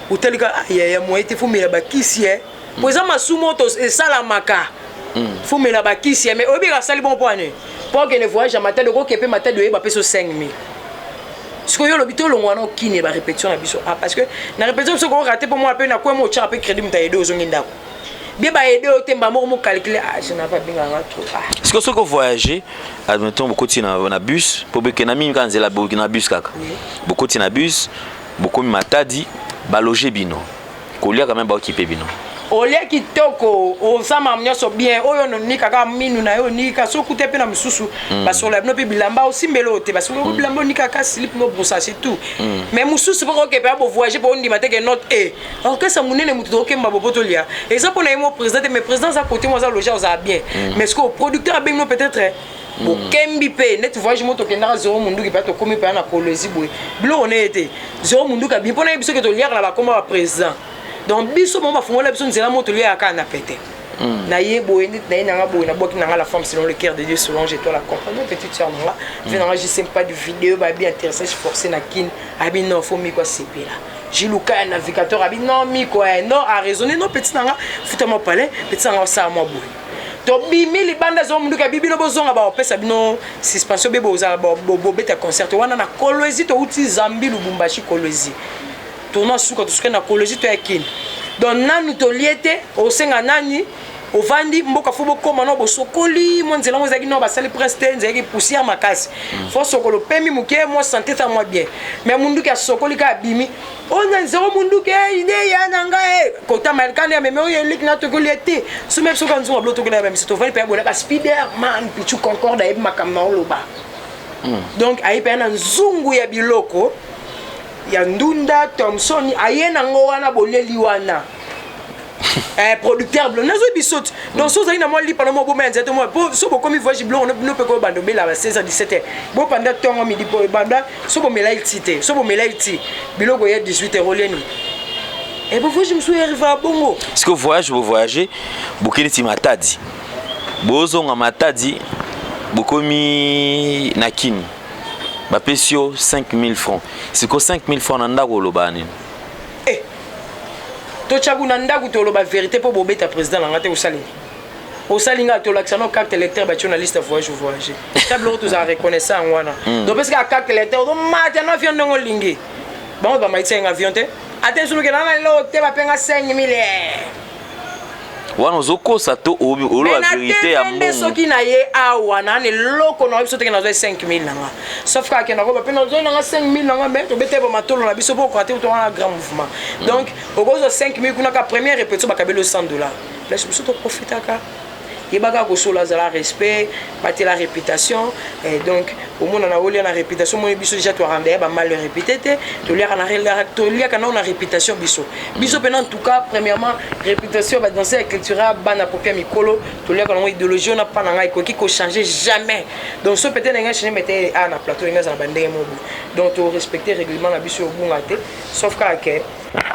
Otali kaka yaya moye te, faut mela bakisi e po eza masumu oyo esalamaka, faut mela bakisi. Mais oyebi asali bongo mpo ane mpo okende voyage ya Matadi, okoke mpe Matadi, oyeba mpe so 5000. Sikoyo olobi tolongwa wana, okini barépétition na biso. Ah, parce que na répétition biso korater mpo mwana mpe na kwema, otyaka mpe crédit, moto ayede, ozongi ndako bie baede oyo te, mba moko mocalcule. Ah, je n'ai pas benganga trop. Ah. Est-ce que soki ovoyage, admettons bokoti na bus mpo bokenda mingi kaka nzela na bus kaka, bokoti na bus, bokomi Matadi, baloge bino, kolia quand même baokipe bino? Olia kitoko, osama nyonso bien, oyo nonika kaka minu na yo onika. Soki te mpe na mosusu basolola bino mpe bilamba, osimbela oyo te, basolola bilamba, onika kaka slip no brossa, c'est tout. Mais mosusu mpo oke mpe bovoyage mpo ondima te ke note e orchestre monene, motu tokokemba bopo tolia, eza mpo na ye mo président te. Mais président aza côté mo, aza loge, ozala bien. Mais ce que producteur abengi no, peut-être bokembi mpe neti voyage mo tokendaka zéro munduki mpe tokomi mpe na Kolwezi boye, biloko na ye te, zéro munduki abi mpo na ye. Biso ke toliaka na bakoma baprésident, donc biso bango bafungola biso nzela mo toliaka kaka na pete na ye boye. Neti na ye nanga boye, nabwaki nanga la femme selon le cœur de Dieu, Solange Étoile, accompagne petite sœur nanga ve nanga, je sais pas de vidéo babi intéressé forcé na kine abi non, faut miko asepela Jiluka ya navigateur abi non, miko non, a raisonné non, petit nanga futa mwa palais, petit nanga osala mwa boye. Tobimi libanda, zwa munduki abi bino bozonga, baopesa bino suspension be bozala bobeta concert wana na Kolwezi. Touti Zambi, Lubumbashi, Kolwezi, tourna suka, tosukai na Kolwezi, toya Kini. Donc nanu tolie te, osenga nani Ovandi mboka, fo bokóma no bosokoli mwa nzela ngo ezalaki no basali prince te, nzelaki poussière makasi. Fo sokolo, opemi moke, mwa santé ta mwa bien. Mais munduki asokoli kaka, abimi oyo na nzela. Munduki nde ya na ngai kotama kanda ya meme oyo eliki na tokoli te. So me soki nzunga bilo tokola ya bamisi, tovandi mpe ya bola ba Spiderman Pichu Concorde, ayebi makambo na oloba. Donc aye mpe na nzungu ya biloko ya ndunda Thomson, aye nango wana boleli wana. Producteur bilo nazoyi biso te. Donc so ozali na mwa lipa na mwa boma ya nzete mwa po so bokomi voyage, biloko no mpe koyobanda obela ba 16 17 bopanda ntongo midi po ebanda. So bomela ti te, so bomela ti biloko ya 18 heures olieni e bo voyage mosusu arrive bongo. Parce que voyage, bovoyage, bokende ti Matadi, bozonga Matadi, bokomi na Kini, bapesi yo 5000 francs. Siko 5000 francs na ndako, oloba nini? Eh, totya kuna ndako, toloba vérité mpo bobeta président na nga te. Osali osali nga, tolakisa no carte électeur, batio na liste voyage voyage ta biloko, tozala reconnaissant yango wana. Donc parce que carte électeur, ozomata na avion ndenge olingi. Bango bamatisa yenga avion te, ate suluke na lelo te, bapenga 5000. Wana ozokosa to oloba vérité ya mbongo? Soki na ye awa na eloko na biso teke, nazwa 5000 na nga, sauf kaka akenda koba mpe nazwa nanga 5000 na nga. Me tobete ba matolo na biso mpo okoka te, towana grand mouvement. Donc okozwa 5000 kuna ka première répétition, bakabeli 100 $. Place biso toprofitaka, yebaka kosola, azala respect, batela réputation. Et donc omona na olia na réputation, moni biso déjà toaranda ya bamal répété te, toliaka nao na réputation. Biso mpena, en tout cas premièrement réputation badanse ya cultura bana popia mikolo, toliaka nango. Idéologie wana mpa na ngai ekoki kochange jamais. Donc so peut-être na ngai change mete a na plateau, ngai azala bandenge mobu. Donc torespecte règlement na biso, obunga te, sauf kaka ke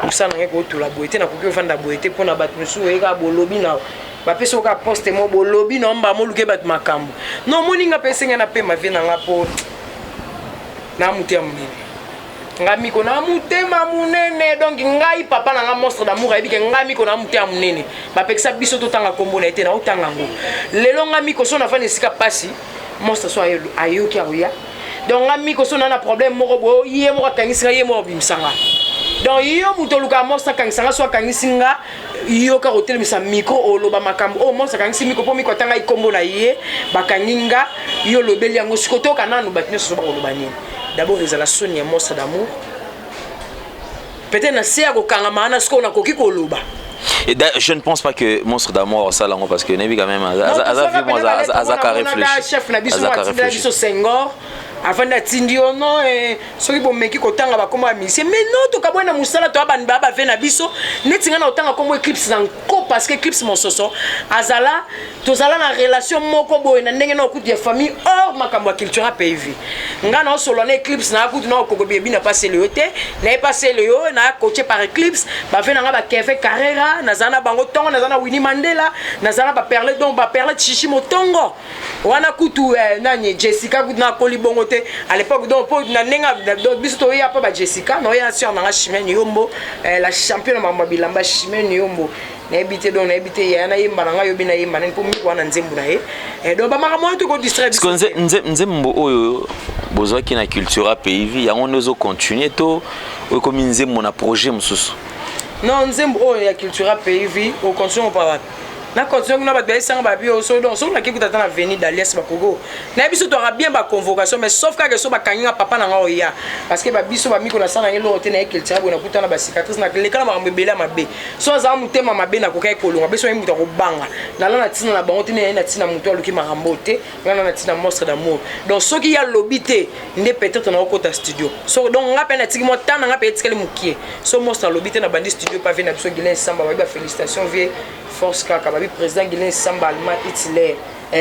mosala na ngai kootula boye te, nakoki ovanda boye te mpona bato mosusu oyeka bolobi na bapesi oka poste mo bolobi na omba moluke bato makambo. Non, omoni nga mpe esenga na pema vie na nga mpo na motema monene. Nga miko na motema monene. Donc ngai papa na nga Monstre d'Amour ayebi ke ngai miko na motema monene. Bapekisa biso totanga nkombo na ye te, na otanga yango lelo. Nga miko so nafandi esika pasi, monstre so ayoki akoya. Donc nga miko so na na problème moko boye, ye moko akangisi nga, ye moko abimisa nga. Donc yo moto olukaka monstre akangisa nga, so akangisi nga, yo kaka otelemisa micro, oloba makambo oyo monstre akangisi micro mpo micro atanga nkombo na ye, bakangi nga, yo olobeli yango. Siko toyoka nanu bato nyonso so bakoloba nini. D'abord ezala soni ya Monstre d'Amour, peut-être na se ya kokangama wana, sikoyo nakoki koloba. Et je ne pense pas que Monstre d'Amour osala yango, parce que nayebi quand même aza vie mo azaka réfléchi. Chef na biso atindela biso Senghor, afandi atindi yo non. Soki bomeki kotanga bakombo ya musicien, mais non, tokabwai na mosala, toya baa bave na biso. Neti ngai na kotanga kombo Eclipse na nko, parce que Eclipse Mososo azala, tozala na relation moko boye na ndenge na okutu ya famille or makambo ya culture pays. Ngai na osolola na Eclipse na akutu na okoko biebi na pasele yo te, naye pasele yo na coaché par Eclipse. Bave na nga bakeve Carrera, nazala na bango ntongo, nazala na Winnie Mandela, nazala na baperle, donc baperle chichi motongo wana kutu nani Jessica kutu nakoli bongo te à l'époque. Donc mpo na ndenge donc biso toya mpo ba Jessica naoya sœur nanga Chimene Yombo, la championne makambo ya bilamba. Chimene Yombo nayebi te, donc nayebi te yaya nayemba na ngai yobi nayemba nani mpo miko wana nzembo na ye. Donc bamakambo wana tokodistraire. Nzembo oyo bozwaki na Cultura Pays, yango nde ozocontinue to oyo ekomi nzembo na projet mosusu? Non, nzembo oyo ya Cultura Pays ocontinue pa wapi? Na continue kuna, bato bayesanga babi oso. Donc soki naki kuta ata na veni d'alias bakogo nayebi biso toaka bien baconvocation, mais sauf kaka so bakangi nga papa na nga oya, parce que babiso bamiko nasala nange eloko te. Naye culture boye, nakuta na bacicatrice, naleka na makambo ebele ya mabe. So azala motema mabe, nakokaki kolonga biso. Ye moto akobanga nala na ntina na bango te, naye na ntina moto aluki makambo te, nga na ntina Monstre d'Amour. Donc soki ye alobi te nde peut-être nakokota studio. So donc nga mpe natiki mwa temps na nga mpe etikali mokie. So monstre alobi te, na bandi studio pa vie na biso Guilin Samba. Babi bafélicitation vie force kaka babi président Guilin Samba allemand Hitler.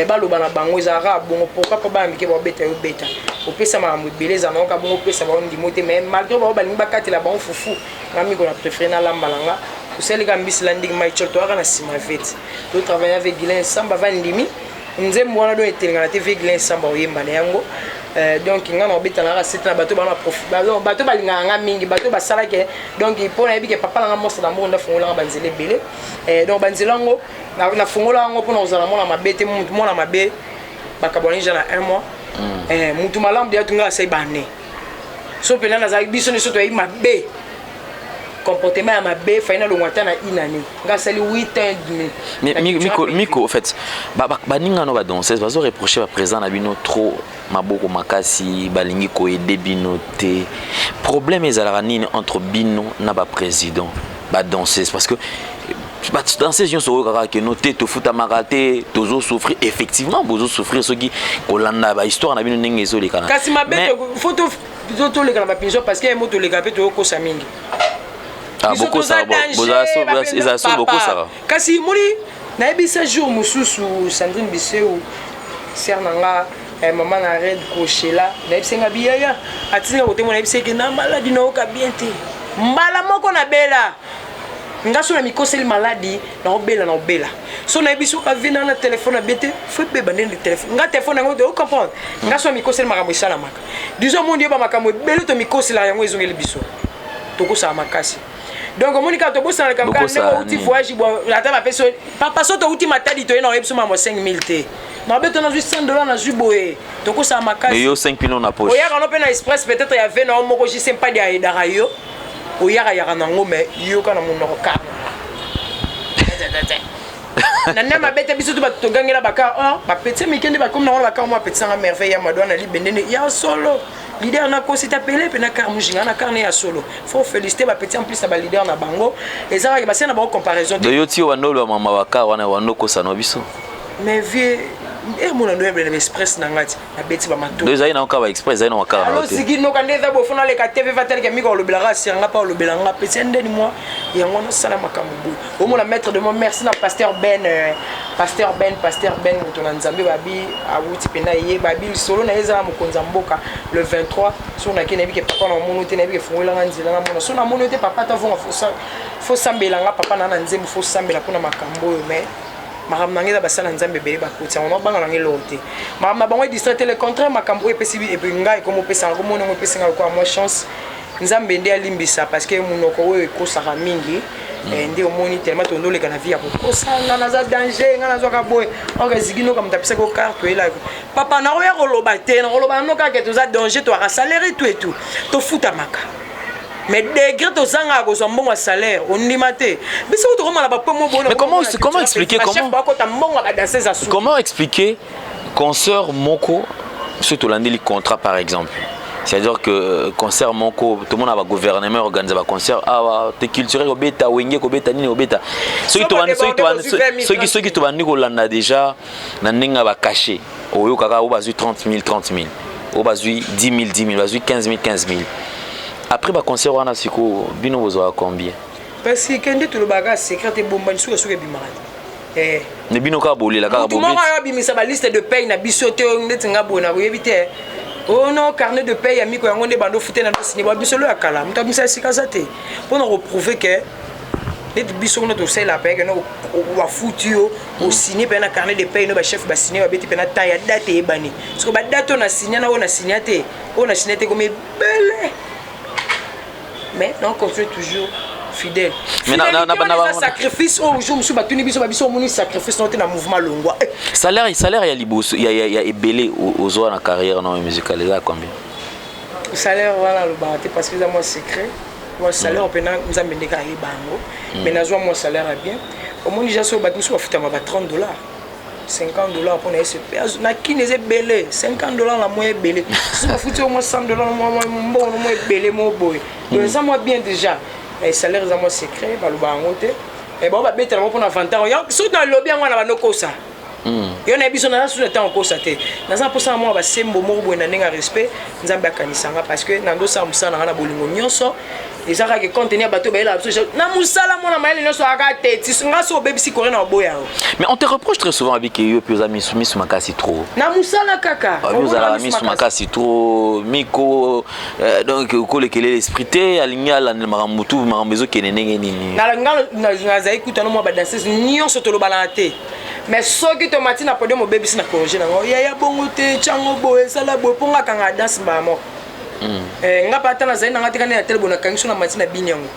Baloba na bango ezalaka bongo. Pourquoi? Mpo bana mike baobeta yo beta, opesa makambo ebele, ezala nango ka bongo, opesa bango ndimo te. Mais malgré bango balingi bakatela bango fufu, nga miko na préféré nalamba na nga tosalika mbisi la ndenge Michael toyaka na nsima vete totravaille avec Guilin Samba va ndimi nzembo wana. Donc etelengana te, ve Guilin Samba oyemba na yango. Donc nga na obetanaka sete na bato bana, bato balingaka nga mingi, bato basalaki. Donc mpo nayebi ke papa nanga Monstre d'Amour nde afungolanga banzela ebele. Donc banzela yango nafungola yango mpona kozala mwana mabe te. Mwana mabe bakabwani ja na un mois, mutu malamu deya tunga asai bane. So mpena nazalaki biso nyonso toyebi mabe. Comportement ya mabe fai nalongwa ata na une année, nga asali 8 ans et demi. Mais Miko, Miko, en fait, baninga no badanseuse bazo reprocher baprésident na bino trop maboko makasi, balingi koaider bino te. Problème ezalaka nini entre bino na baprésident badanseuse? Parce que badanseuse nyonso oyo kaka keno te, tofutamaka te, tozosouffrir. Effectivement bozosouffrir soki kolanda bahistoire na bino ndenge ezolekana. Kasi mabe, faut toleka na bapinso, parce que mo toleka mpe toyokosa mingi. Ezala so bokosaka. Kasi moni nayebisa jour mosusu Sandrine Biseu, sœur na nga, mama na Red Koshela, nayebisi nga biyaya atindika kotemo, nayebisi eke na maladi nayoka bien te. Mbala moko nabela nga so na mikoseli maladi, naobela, naobela so nayebi soki avina na telefone abie te, faut ebeba ndenge telefone nga, telefone yango ocomprendre nga so na mikoseli makambo esalamaka. Disons mondi yeba makambo ebele tomikoselaka, yango ezongeli biso, tokosala makasi. Donc omoni kaka tobosana likambo kaka ndenge outi voyage, ata bapesi papa so touti Matadi, toye na oyebi so mambo 5000 te, mabe to nazwi 100 $, nazwi boye, tokosala makasi. Yo 5000 na poche. Oyaka no mpe na express, peut-être ya ve na yo moko jise mpadi ayedaka yo, oyaka nango, mais yoka na monoko kar na nde mabe te. Biso to bato togangela bacar or bapeti mike nde bakomi nango na bacar mo apetisanga merveille ya madwa na libende ya solo leader nakosi tapele mpe na car mujinga na car ne ya solo. Faut féliciter bapeti, en plus na baleader na bango ezalaki basia na bango comparaison te. Yo ti wanda oloba mama bacar wana, wanda okosana biso. Mais vieux, emona ndo yebele na baexpress na ngai ti nabeti bamato. Ezali nango kaka baexpress, ezali nango kaka. Alo siki noka nde eza boye, fo naleka te ve vateleke miko olobelaka asiranga mpa olobelanga pesi ndeni mwa yango nasala makambo boye. Omona maître de moi, merci na pasteur Ben, pasteur Ben, pasteur Ben, moto na Nzambe. Babi awuti mpena ye, babi lisolo na ye eza na mokonzi ya mboka le 23. So nake, nayebi ke papa na omoni te, nayebi ke fungolelanga nzela namona. So namoni te papa, ata vonga fo sambelanga papa na nzembo, fo sambela mpona makambo oyo. Mais makambo na ngai eza basala Nzambe ebele bakoti yango, nabanga nanga eloko te. Makambo na bango edistrait te, le contraire. Makambo oyo epesi ngai ekomi opesanga komona yango, epesi ngai lokola mwa chance. Nzambe nde alimbisa, parce que monoko oyo ekosaka mingi. Nde omoni tellement tondoleka na vie ya kokosa. Nga naza danger, nga nazwaka boye, or eziki noka moto apesaki o carte oyelaki papa. Nakoya koloba te, nakoloba nano kaka toza danger, toyaka salaire etu etu tofutamaka, mais degré tozangaka kozwa mbongo ya salaire, ondima te. Biso tokomona bapo mo. Mais comment expliquer, comment bakota mbongo ya badanseuse asu? Comment expliquer concert moko soki tolandeli contrat par exemple? C'est-à-dire que concert moko, tout le monde a gouvernement organise ba concert awa te, culturel kobeta, Wenge kobeta, nini kobeta, soki tobandi kolanda déjà na ndenge ya bacachet, oyokaka oyo bazwi 30 000, 30 000, oyo bazwi 10 000, 10 000, bazwi 15 000, 15 000. Après baconcert wana, sikoyo bino bozwaka combien? Parce que nde tolobaka secret ebombani, soki soki ebimaka te. Ne bino kaka bolela kaka. Motu moko ayo abimisa baliste de paye na biso te. Ndeti nga boye nakoyebi te. Oh non, carnet de paye ya miko yango nde bando fute na dosini ba biso lo ya kala. Moto abimisa esika aza te mpona koprouver ke neti biso kuna tosalela paye ke no bafuti yo, osigne mpe na carnet de paye no, bachef basigne, babeti mpe na temps ya date eyebani. Soki badate oyo na signe na oyo na signe te, oyo na signe te, komi ebele. Mais on continue toujours fidèle. Mais eza sacrifice oyo jour mosusu batuni biso, babiso omoni sacrifice no te na mouvement longwa. Salaire ya liboso ya ebele ozwa na carrière no musicale eza combien? Salaire wana alobaka te, parce que eza mwa secret. Mwa salaire mpena Nzambe ndenge ayeba yango, mais nazwa mwa salaire ya bien. Omoni ja so bato mosusu bafutama ba 30 $, 50 $ mpona sp na kini eza ebele. 50 $ na mwa ebele, soki bafuti yo mwa 100 $, mbongo mwa ebele mo boye. Donc eza mwa bien déjà. Salaire eza mwa secret, baloba yango te. Bao babetela ngo mpona avantage. Soki nalobi yango wana, bandokosa yo na biso. Naza susu na ntango kosa te, naza mposa na mwa basembo moko boye na ndenge ya respect. Nzambe akanisanga, parce que nandosala mosala na nga na bolingo nyonso. Eza kaka contenu ya bato bayelaka biso na mosala. Mwana mayele nyonso aka te nga so obebisi kore na oboya yo. Mais on te reproche très souvent abike yo mpe oza misu misu makasi trop. Na mosala kaka. Ozalaka misu makasi trop, Miko. Donc okolekele l'esprit te, alingi alandela makambo tu, makambo ezokende ndenge nini. Nga nazali kutana mwa badanseuse nyonso, tolobalaka te, mais soki tomati na podium, obebisi, na corrige nango. Yaya, bongo te, tiango boye, esala boye, mpo nga akanga danse mbala moko. Nga mpe ata nazali nanga te, kani na tele boye, nakangi so na mati na bini yango.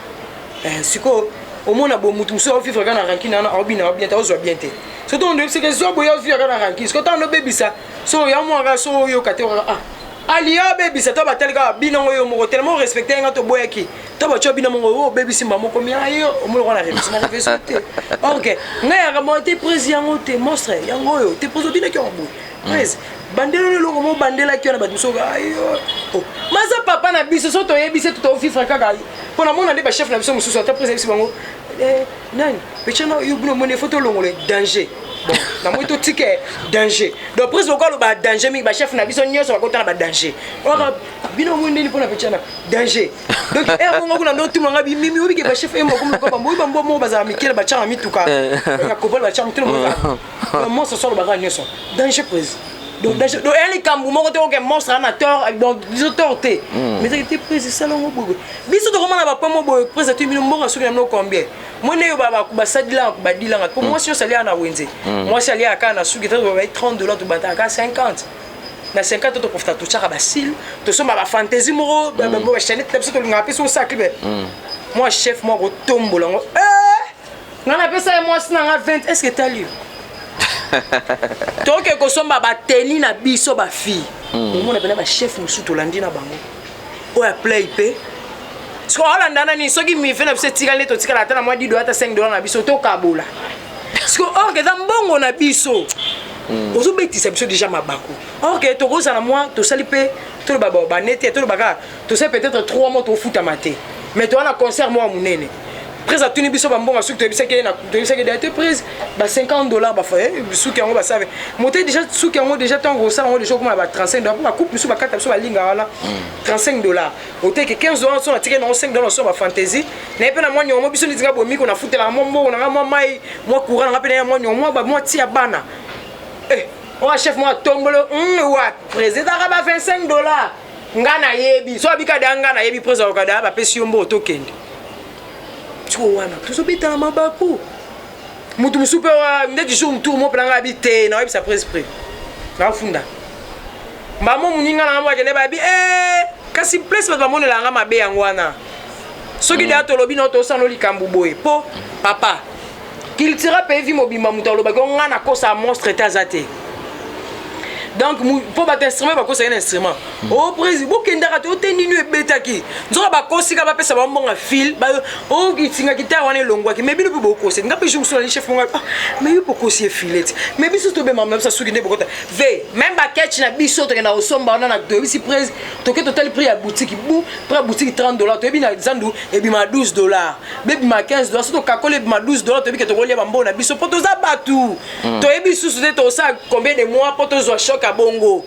Sikoyo omona bo mutu mosusu aovivre kaka na rancune wana, aobina aobina te, aozwa bien te. Soki tondo oyebisaka ezwa boye, aovivre kaka na rancune. Sikoyo ntango obebisa, so ya mwaka so oyoka te, okaka ah. Aliya obebisa to batali kaka bino ngo yo moko tellement respecte nga toboyaki to batyo bino mongo oyo obebisi mba moko mia yo omoni kona revisi na revisi te. Ok, ngai yaka mo te prise yango te monstre yango oyo te prise obinaki yango boye prise bandela eloko mo bandelaki wana bato mosusu ayo oh. Maza papa na biso so toyebisi ete tovivre kaka mpo namona nde bachef na biso mosusu ata prise ayebisi bango eh, nani pechana yo bino omoni fo tolongola danger. Bon, namoni totike danger. Donc prise lokola aloba danger mingi, bachef na biso nyonso bakota na badanger. Oka bino omoni ndeni mpona pechana danger. Donc ere bongo kuna ndo tumanga bimimi obike bachef e moko moko bambo bambo moko bazala mikele batiaka mituka ya kobola batiaka mituna moko monstre so alobaka nyonso danger prise. Donc danger, donc eya likambo moko te oke monstre ana tort, donc biso tort te, mais ezaki te prise esalango boye biso tokomona bapoint mo boye. Prise atui bino mbongo soki na bino combien mone oyo basadilanga badilanga po mwasi nyonso aliaka na wenze, mwasi aliaka kaka na suki te. Babai 30 $, tobataka kaka 50 na 50, toprofita totiaka basile, tosomba bafantaisie moko, bachanete na biso tolingaka mpe so osakli be mwa chef moko kotombola yango. Nga napesa ye mwasi na nga 20, est ce que etali yo? Toke kosomba bateni na biso bafille, omona mpena bachef mosusu tolandi na bango oyo aplay mpe siko aolanda nani. Soki mive na biso etikali nde totikala ata na mwa 10 $, ata 5 $ na biso tokabola. Siko or que eza mbongo na biso, ozobetisa biso déjà mabaku. Or que tokozala mwa tosali mpe toloba banete, toloba kaka tosali peut-être 3 mois tofutama te, mais toza na concert moko ya monene. Prise atuni biso bambongo suki, toyebisaki da te prise ba 50 $, suki yango basave mote déjà, suki yango déjà ntango kosala yango déjà okoma na ba 35 $, mpo bacoupe biso bakata biso balinga wana 35 $, oteke 15 $, so natiki nango 5 $ so bafantaisie na ye mpe na mwa niongo biso neti nga bomiko nafutelaka mwa mbongo nanga, mwa mai, mwa courant nanga mpe na ye mwa niongo, mwa tia bana. Oyo chef mwa tombolo wa président aka ba 25 $, nga nayebi so abika da, nga nayebi président okada bapesi yo mbongo tokende. Siko wana tozobetana mabaku, mutu mosusu mpe ndeti jour tour mo mpe nanga abi te, naoyebisa prise prix nafunda mbamo moninga nanga mo akende babi. Kasi place bato bamonelanga mabe yango wana, soki deya tolobi na tosala likambo boye mpo papa cultura pays vi mobimba, moto alobaki o nga nakosa monstre te aza te. Donc mpo bato instrument bakosaki na instrument o prési bokendaka te ote nini ebetaki nzoka bakosika bapesa bango mbongo fil otinga guitare wana elongwaki. Mais bino mpe bokosi nga mpe jour mosusu nali chef monga, ah, mais yo bokosi efile ti, mais biso tobemama na biso suki nde bokota ve même baketch na biso tokenda kosomba wana na toyebisi prese toke totali prix ya boutique bu prix ya boutique 30 $, toyebi na zandu ebima 12 $, bebima 15 $, so tokakoli ebima 12 $, toyebi ke tokolia bambongo na biso mpo toza bato toyebi susu te tosala combien de mois mpo tozwa choc ya bongo.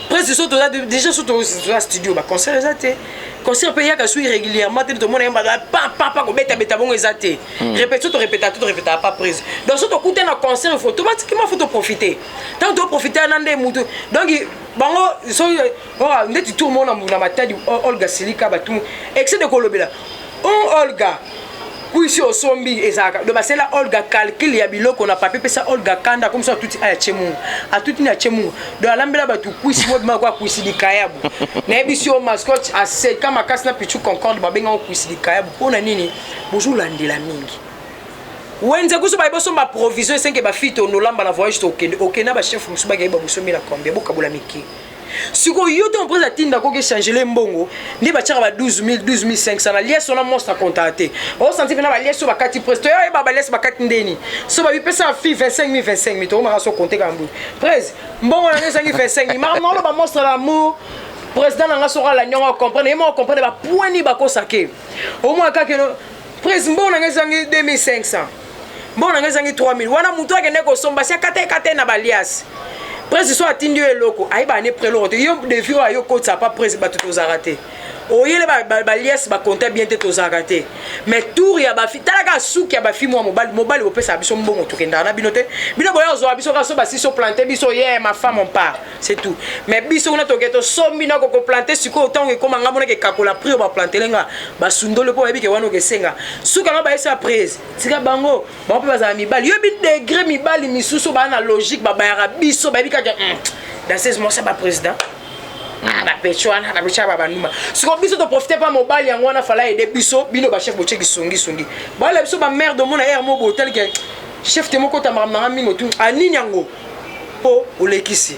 Presque so toza déjà so toza studio, baconcert eza te, concert mpe eyaka su irrégulièrement te, tomona ye bato pa pa pa kobetabeta bongo eza te, répétition torépétaka te, torépétaka pas prise. Donc so tokuta na concert, il faut automatiquement faut toprofiter ntango toprofite wana nde mutu. Donc bango so oka ndeti tour mona na Matadi, Olga Silika batu excès de kolobela on Olga kwisi osombi ezalaka do basala Olga calcul ya biloko na papier, pesa Olga kanda komisa atuti aya tie mungu atuti ni atie mungu do alambela bato kwisi mo bima kwa kwisi likayabu. Nayebisi yo mascotte aseka makasi na Pichu Concorde, babengango kwisi likayabu. Mpona nini bozolandela mingi wenze kusu baye bosomba provision esenke bafille tondolamba na voyage tokende okende na bachef mosusu bakeye babosombi na combien bokabola mike. Sikoyo yo to mprise atinda koki echangele mbongo nde batiaka ba 12 000, 12 500 na liese wana monstre akontaka te, osanti mpena baliese oyo bakati prese toya oyeba baliese bakati ndeni so babipesa fille 25 000, 25 000 tokomaka so konte kaka mbuyi prese mbongo nanga ezangi 25 000. Makambo naoloba monstre l'amour président nanga soko alandi yango acomprendre ye moko, comprendre bapoint nini bakosake omwa kaka prese mbongo nanga ezangi 2500, mbongo nanga ezangi 3000 wana motu akende kosomba si akata ekate na baliasi. Prese so atindi yo eloko ayebaka ne pre eloko te, yo defi oyo ayo kotisa pa prese bato tozalaka te, oyele baliasi bakonta bien te, tozalaka te. Mais tour ya bafi, tala kaka suki ya bafi mwa mobali mobali bopesaka biso mbongo tokendaka na bino te, bino boya kozwa biso kaka so basisi oplante biso ye ma femme on part, c'est tout. Mais biso kuna toke tosombi na kokoplante sikoyo ntango ekóma nga monaka ekakola prix oyo baplantele nga basundoli mpo bayebi ke wana okesenga suka nga bayesa prise tika bango bango mpe bazala mibali yoyebi degré mibali misusu baa na logique babayaka biso bayebi kaka danseuse mwasi ya baprésident bapecho wana bapecho ya bandumba. Sikoyo biso toprofite mpa mobali yango wana fala aide biso, bino bachef botieki songisongi balela biso bamerde omona ere mo boye otalike chef te moko otamaka nanga mingi otu anini yango mpo olekisi.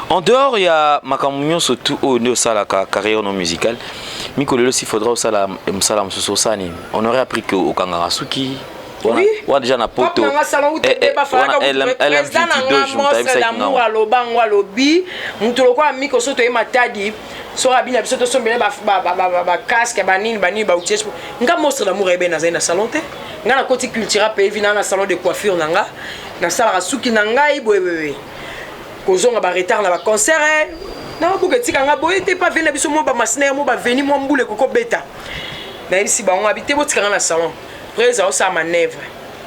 En dehors ya makambo nyonso tu oyo nde osalaka carrière non musicale, Miko, lelo si faudra osala mosala mosusu, osala nini? On aurait appris que okangaka suki Oui. wana déjà na poto. Nanga salon président nanga monstre d'amour aloba ngo, alobi mutu lokola Miko, so toye Matadi, soki abi na biso tosombele bacasque, banini banini, baoutils. Nga monstre d'amour ayebe nazali na salon te. Nga nakoti Cultura Pays Vie, naa na salon de coiffure na nga, nasalaka suki na ngai boyeboye. Kozonga baretard na baconcert, naboka etika nga boye te. Pa veni na biso, mwa bamasina, mwa baveni, mwa mbula ekokobeta. Nayebisi bango abi te, botika nga na salon. Président aosala manœuvre,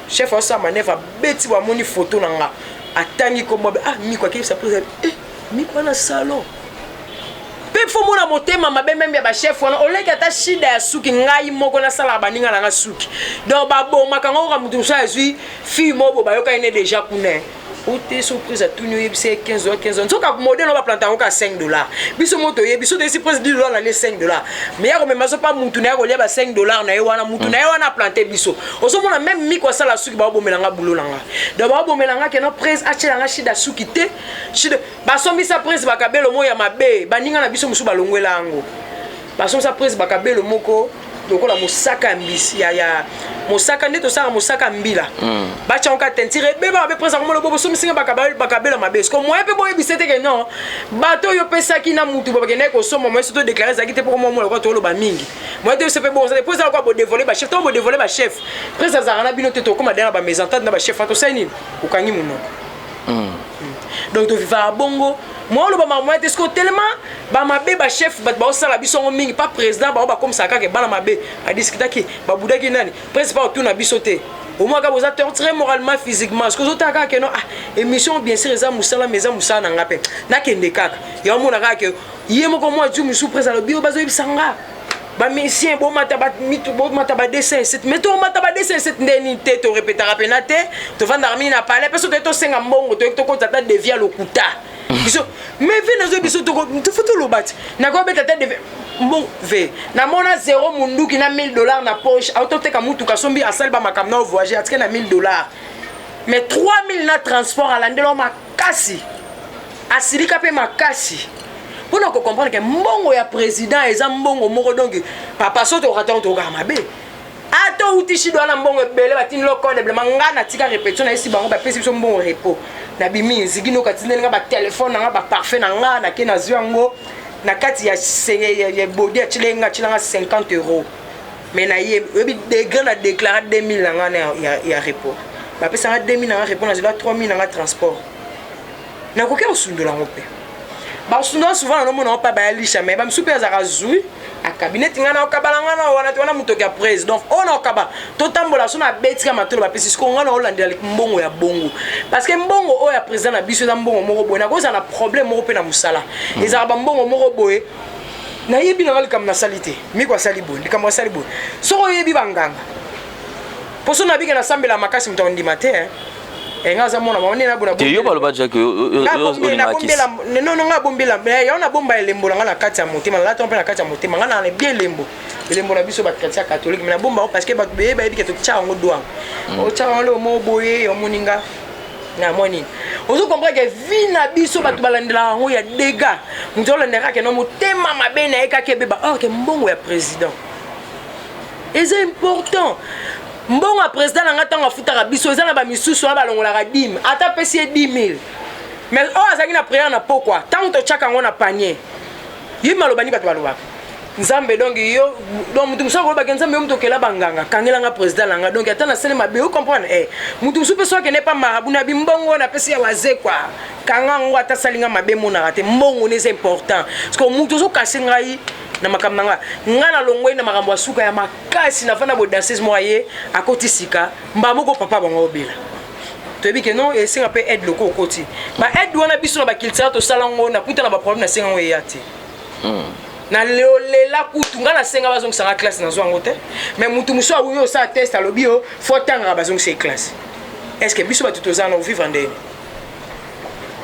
chef aosala manœuvre, abeti bo, amoni photo na nga, atangi kombo abe: "Ah, Miko." Akebisa président: "Eh, Miko wana salon." Mpe fo mona motema mabe même ya bachef wana. Oleki ata shida ya suki, ngai moko nasalaka baninga na nga suki. Donc babomaka ngo oka motu mosusu azwi fille moko bo bayokani ne déjà kuna ote. So prise atuni, oyebisa ye 15 dollar, 15 dollar. Nzoka modèle oyo baplanta yango ka 5 dollar. Biso mo toyebi so toyesi prise 10 dollar na le 5 dollar, mais ya komema so pa mutu na ye kolia ba 5 dollar na ye wana, mutu na ye wana aplante. Biso ozomona même Miko asala suki, baobomelanga bulo na nga. Donc baobomelanga keno prise atielanga shida suki te. Shida basombisa prise bakabelo moko ya mabe. Baninga na biso mosusu balongwela yango. Basombisa prise bakabelo moko lokola mosaka ya mbisi ya mosaka nde tosalaka mosaka mbila. Batyango ka teinture ebeba mabe. Prise akomona bo bosomisinga bakabelo mabe. Siko moyen mpe boyebisa te ke non, bato oyo opesaki na mutu bo bakendaki kosomba, moyen so todéclare ezalaki te. Mpo komomona lokola toloba mingi, moyen te biso mpe bongo po ezala lokola bodévoile bachef. Ntango bodévoile bachef, prise azalaka na bino te. Tokóma dena na bamésentente na bachef wana, tosali nini? Okangi monoko. Donc tovivaka bongo. Mwa oloba makambo te siko tellement bamabe bachef bato baosala biso yango mingi. Pa président bao bakomisaka kaka bana mabe, badiskutaki, babudaki nani principal otuna biso te. Omwaka boza torturé moralement, physiquement. Soki ozotala kaka keno ah émission, bien sûr eza mosala, mais eza mosala na nga mpe nakende kaka. Ya omona kaka ke ye moko mwa du mosusu président alobi oyo bazoyebisa nga bamusicien bomata bomata ba 207, mais tomata ba 207 ndeni te. Torepetaka pena te, tovandaka mingi na palais mpe so toye tosenga mbongo, toyeki tokota ata devis ya lokuta biso. Mais ve nazo biso tofo toloba ti nakobeta te devis mbongo ve namona zéro munduki na 1000 dollar na poche. Autoteka mutuka, asombi, asali bamakambo na voyage, atike na 1000 dollar, mais 3000 na transport. Alandela makasi, asilika mpe makasi mpona kocomprendre ke mbongo ya président eza mbongo moko. Donc papa, so tokata tokaka mabe, ata outi shido wana, mbongo ebele batindi lokode blema. Nga natika répétition, nayesi bango, bapesi biso mbongo repos. Nabimi nziki noka tindeli nga batelefone na nga, baparfum na nga. Nake nazwi yango na kati ya bodi, atile nga, atilanga 50 euro. Mais naye oyebi degré na déclaré 2000 na nga ya repos. Bapesanga 2000 na nga repos, nazela 3000 na nga transport. Nakoki kosundola yango mpe basundola souvent. Nanomona mpe bayalisha, mais bamisu mpe azalaka zwi akabi neti ngai naokabala ngai na wana te. Wana motoki ya prise, donc oyo naokaba totambola so nabetika matolo bapesi. Siko ngai naolandela mbongo ya bongo, parce que mbongo oyo ya président na biso eza mbongo moko boye. Nakozala na problème moko mpe na mosala, ezalaka bambongo moko boye. Nayebi nanga likambo nasali te. Miko asali boye, likambo asali boye. Soki oyebi banganga, mpo so nabike nasambela makasi, moto akondima te. Nga aza mwana mama nde nabona. Te, yo baloba déjà ke Nono, nga abombela yango, nabomba elembo na nga na kati ya motema, nalata mpe na kati ya motema. Nga na bien elembo, elembo na biso bachrétien catholique, mais nabomba yango parce que bato beye bayebi ke totia yango dwango, otia yango leo mo boye omoni nga na mwa nini. Ozo comprendre ke vie na biso, bato balandelaka yango ya dégâts. Moto olandelaka ke no motema mabe na ye kaka ebeba. Or ke mbongo ya président eza important. Mbongo ya président na nga, ntango afutaka biso, eza na bamisusu wana balongolaka dîme. Ata apesi ye 10 000, mais oyo azalaki na prière na pokwa, ntango totyaka yango na panier, ye maloba nini bato balobaka? Nzambe, donc yo, donc mutu mosusu akolobaki: "Nzambe, yo moto okela banganga, kangelanga président na nga." Donc ata nasali mabe, ocomprendre mutu mosusu mpe so akende pa marabout na bimbongo napesi ya wazekwa, kanga yango, ata asalinga mabe, monaka te. Mbongo ne eza important, parce que mutu ozokase ngai na makambo na nga. Nga nalongwei na makambo ya suka ya makasi. Nafanda boye, danseuse moko aye, akoti sika mbaa moko, papa bango obela. Toyebi ke non, esenga mpe aide loko okoti baaide wana. Biso na baculture tosala yango, nakuta na baproblème, nasenga yango eya te. Nalolela kutu nga nasenga bazongisanga classe, nazwa yango te. Mais mutu mosusu awuyi osala test, alobi yo fo tangaka, bazongisa ye classe. Est ce que biso bato toza na ovivre ndeni?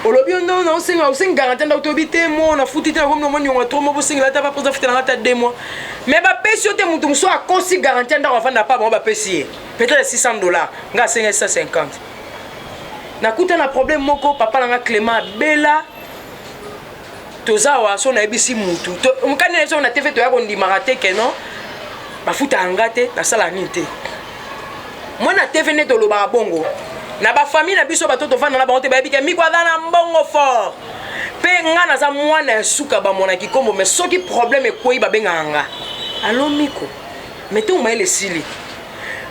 Olobi yo non, osenga, osengi garantie ndako, toyebi te mo nafuti te, nakomi nomoni yonga trop mo bosengela ata bapresa futelanga ata 2 mois, mais bapesi yo te. Mutu mosusu akosi garantie ndako, afanda pa bango, bapesi ye peut-être 600 dollars, nga asenga 650. Nakuta na problème moko, papa nanga Clément abela. Toza awa so nayebisi mutu mokani na biso na TV, toya kondimaka te ke non, bafutaka nga te, nasala nini te. Mwa na TV nde tolobaka bongo. Na bafamille na biso, bato tovanda na bango te bayebi ke Miko aza na mbongo fort. Mpe nga naza mwana ya suka, bamonaki kombo. Mais soki problème ekwei, babengaka nga: "Allo Miko." Mais ntongo mayele esili,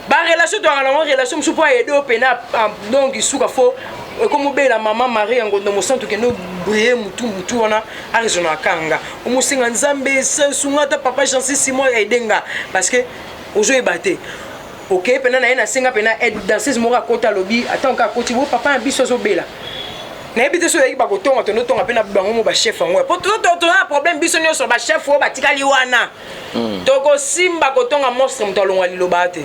barelation toyaka nango, relation mosusu mpo ayede oyo pena. Donc suka fo ekomobela mama Marie ya Ngondo Mosantu, kende obriller mutu mutu wana araisonnaka nga, omosenga Nzambe sunga ata papa Jansi Simon aide nga, parce que ozoyeba te. Okeye mpena na ye, nasenga mpena aide. Danseuse moko akota, alobi atango akoti bo papa na biso azobela, nayebi te so oyaki bakotonga, tonotonga mpe na bango mo bachef yango, po toza na problème biso nyonso. Bachef oyo batikali wana, tokosimba kotonga monstre. Moto alongwa liloba te,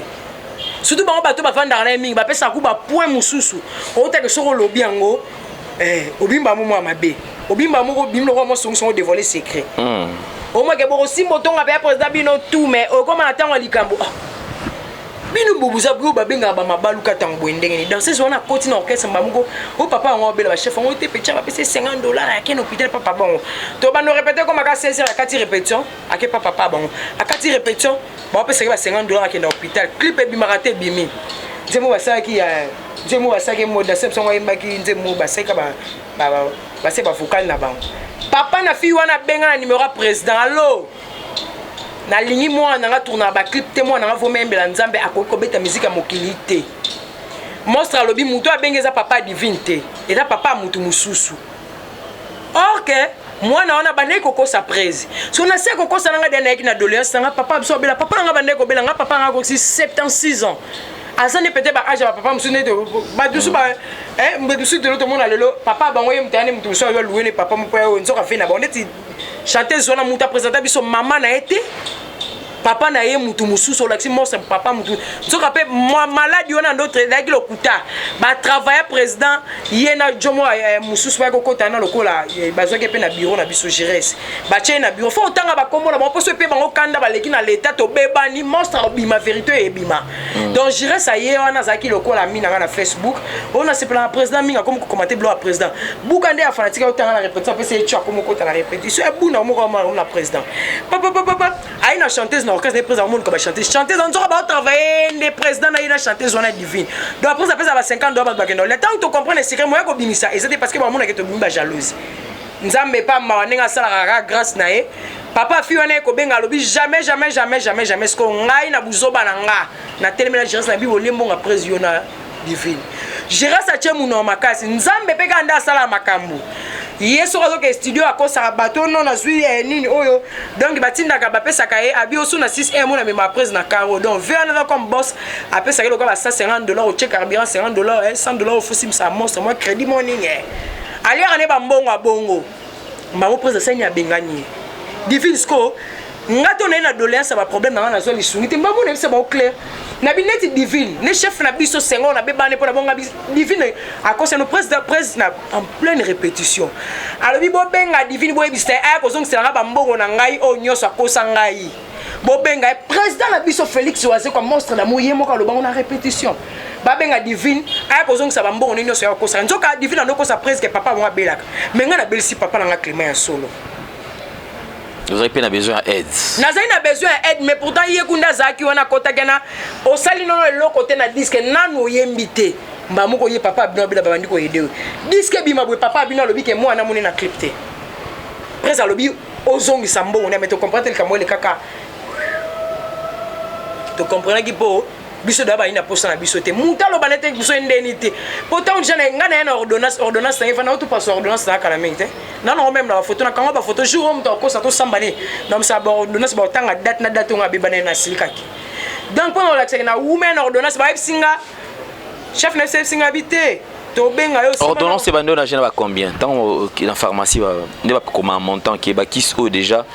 surtout bango bato bavandaka na ye mingi, bapesaka ku bapoint mosusu. Outake soki olobi yango, obimba mo mwa mabe, obimba moko, obimi lokola mosongisongo, dévoiler secret. Omweke bokosimba otonga mpe ya président bino tout, mais okóma na ntango ya likambo bino bobuza oyo babengaka bamabaluka. Ntango boye ndenge ni danseuse wana akoti na orchestre, mbamuko oyo papa yango abela, bachef yango te petia, bapesa 50 $, ake na hôpital. Papa bango to bando répété, komaka 16 heures, akati répétition, ake pa papa bango, akati répétition, baopesaki ba 50 $, akende hôpital. Clip ebimaka te, ebimi nzembo basalaki ya nzembo basalaki mo danse biso ayembaki nzembo, basalika basali bavocal na bango. Papa na fille wana abenga na numéro ya président: "Allo, nalingi mwana nanga tournaka baclip te, mwana nanga vomeyembela Nzambe, akoki kobeta miziki ya mokili te." Monstre alobi motu abengi eza papa Divine te, eza papa ya motu mosusu. Or ke mwana wana bandeki kokosa prese. So na se kokosa nanga de nayaki na doléance nanga, papa biso abela, papa nanga bandeki kobela nga, papa nanga akokisi 76 ans, aza nde peut-être baage ya bapapa mosusu nde bato mosusu, mosusu telo tomona lelo papa bango ye moto aya nde moto mosusu ayo aluwe ne papa moko oyo nzoka fe na bango neti chanteuse wana. Moto apresenta biso mama na ye te, papa na ye mutu mosusu olakisi monstre papa mutu, nzoka mpe maladi wana ndo ezalaki lokuta. Batravailla président ye na jomo mosusu bayaki kokota na lokola bazwaki mpe na bureau na biso Gires, batie ye na bureau. Fo otanga bakombo na bango mposo mpe bango kanda baleki na leta, tobebani, monstre obima, vérité ebima. Donc Gires aye wana azalaki lokola ami na nga na Facebook oyo nasepela na président mingi, akomi kokomate biloko ya président buka nde ya fanatique. Otanga na répétition, apesa ye tio, akomi okota na répétition ebuna moko na président papapapapa, aye na chanteuse na orchestre. Président amonuka bachanteuse, chanteuse nzoka baotravaille nde président na ye na chanteuse wana Divine. Donc après apesa ba 50 $, bato bakende olia. Ntango tocomprendre secret, moya kobimisa eza te, parce que bamonake tobimi bajalousie. Nzambe epa mawa ndenge asalaka kaka grâce na ye. Papa fi wana ekobenga, alobi jamais, jamais, jamais, jamais, jamais. Siko ngai na buzoba na nga, natelemi na Gérance na bibo, olie mbongo prese yo na Divine. Gérance atie munoko makasi. Nzambe mpe kaka nde asalaka makambo. Ye soki azoke studio, akosaka bato no nazwi nini oyo. Donc batindaka, bapesaka ye abi oso na 6 m na mema prise na caro. Donc ve wana aza comme boss, apesaka ye lokola ba 150 $, otie carburant 50 $, 100 $, ofosimisa monstre mwa crédit mo nini, aliaka ne bambongo ya bongo. Mbango prise asani, abengani ye Divine. Sco nga to naye na doléance ya baproblème na nga, nazwa lisungi te. Mbambo nayebisa bango clair na bineti Divine ne chef na biso Sengo na bebane mpo na bonga Divine akosa no président na en pleine répétition. Alobi: "Bobenga Divine, boyebisa ye aya kozongisela nga bambongo na ngai oyo nyonso akosa ngai. Bobenga ye." Président na biso Félix Wazekwa, monstre na mo ye moko alobango na répétition: "Babenga Divine aya kozongisa bambongo ne nyonso ya kokosaka." Nzoka Divine andokosa presque papa bango abelaka. Me ngai nabelisi papa na nga Clément ya solo. Ozali mpe na besoin ya aide. Nazali na besoin ya aide, mais pourtant ye kunda azalaki wana, akotaki na osali nono eloko te na disque, nanu oyembi te. Mbala moko ye papa abino abela, babandi koyede oyo disque ebima boye. Papa abino alobi ke mwana moni na clip te, prince alobi ozongisa mbongo na me. Tocomprendre te likambo ele kaka tocomprenaki, mpo biso da bayi na posa na biso te. Moto aloba nete biso endeni te, po ntango deja na ngai na ye na ordonnance, ordonnance na ye fana otopasa ordonnance na kala mingi te. Nanango même na bafoto, nakanga bafoto. Jour oyo moto akosa, tosamba ne na mosala baordonnance, baotanga date na date oyo abeba na ye na silikaki. Donc mpo na olakisaki na wume na ordonnance, bayebisi nga, chef na biso ayebisi nga bi te, tobenga yo. Ordonnance ebandi oyo na gene ba combien? Ntango na pharmacie nde bakoma montant ke bakisi oyo déjà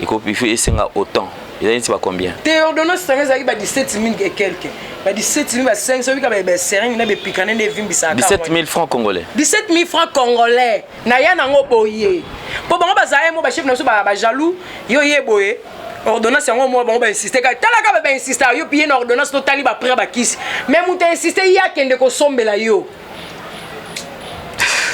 ekopi esenga autant, ezali neti ba combien? Te, ordonnance tanga ezalaki ba 17 000 et quelque, ba 17 000, ba 5 soki ba seringue na bepikane nde evimbisaka. 17 000 francs congolais? 17 000 francs congolais. Na ya nango boye, mpo bango bazala mo bachef na biso bajaloux. Yo ye boye ordonnance yango mwa bango bainsiste kaka, tala kaka bainsiste yo piye na ordonnance, totali baprix bakisi, mais moto ainsiste, ye akende kosombela yo,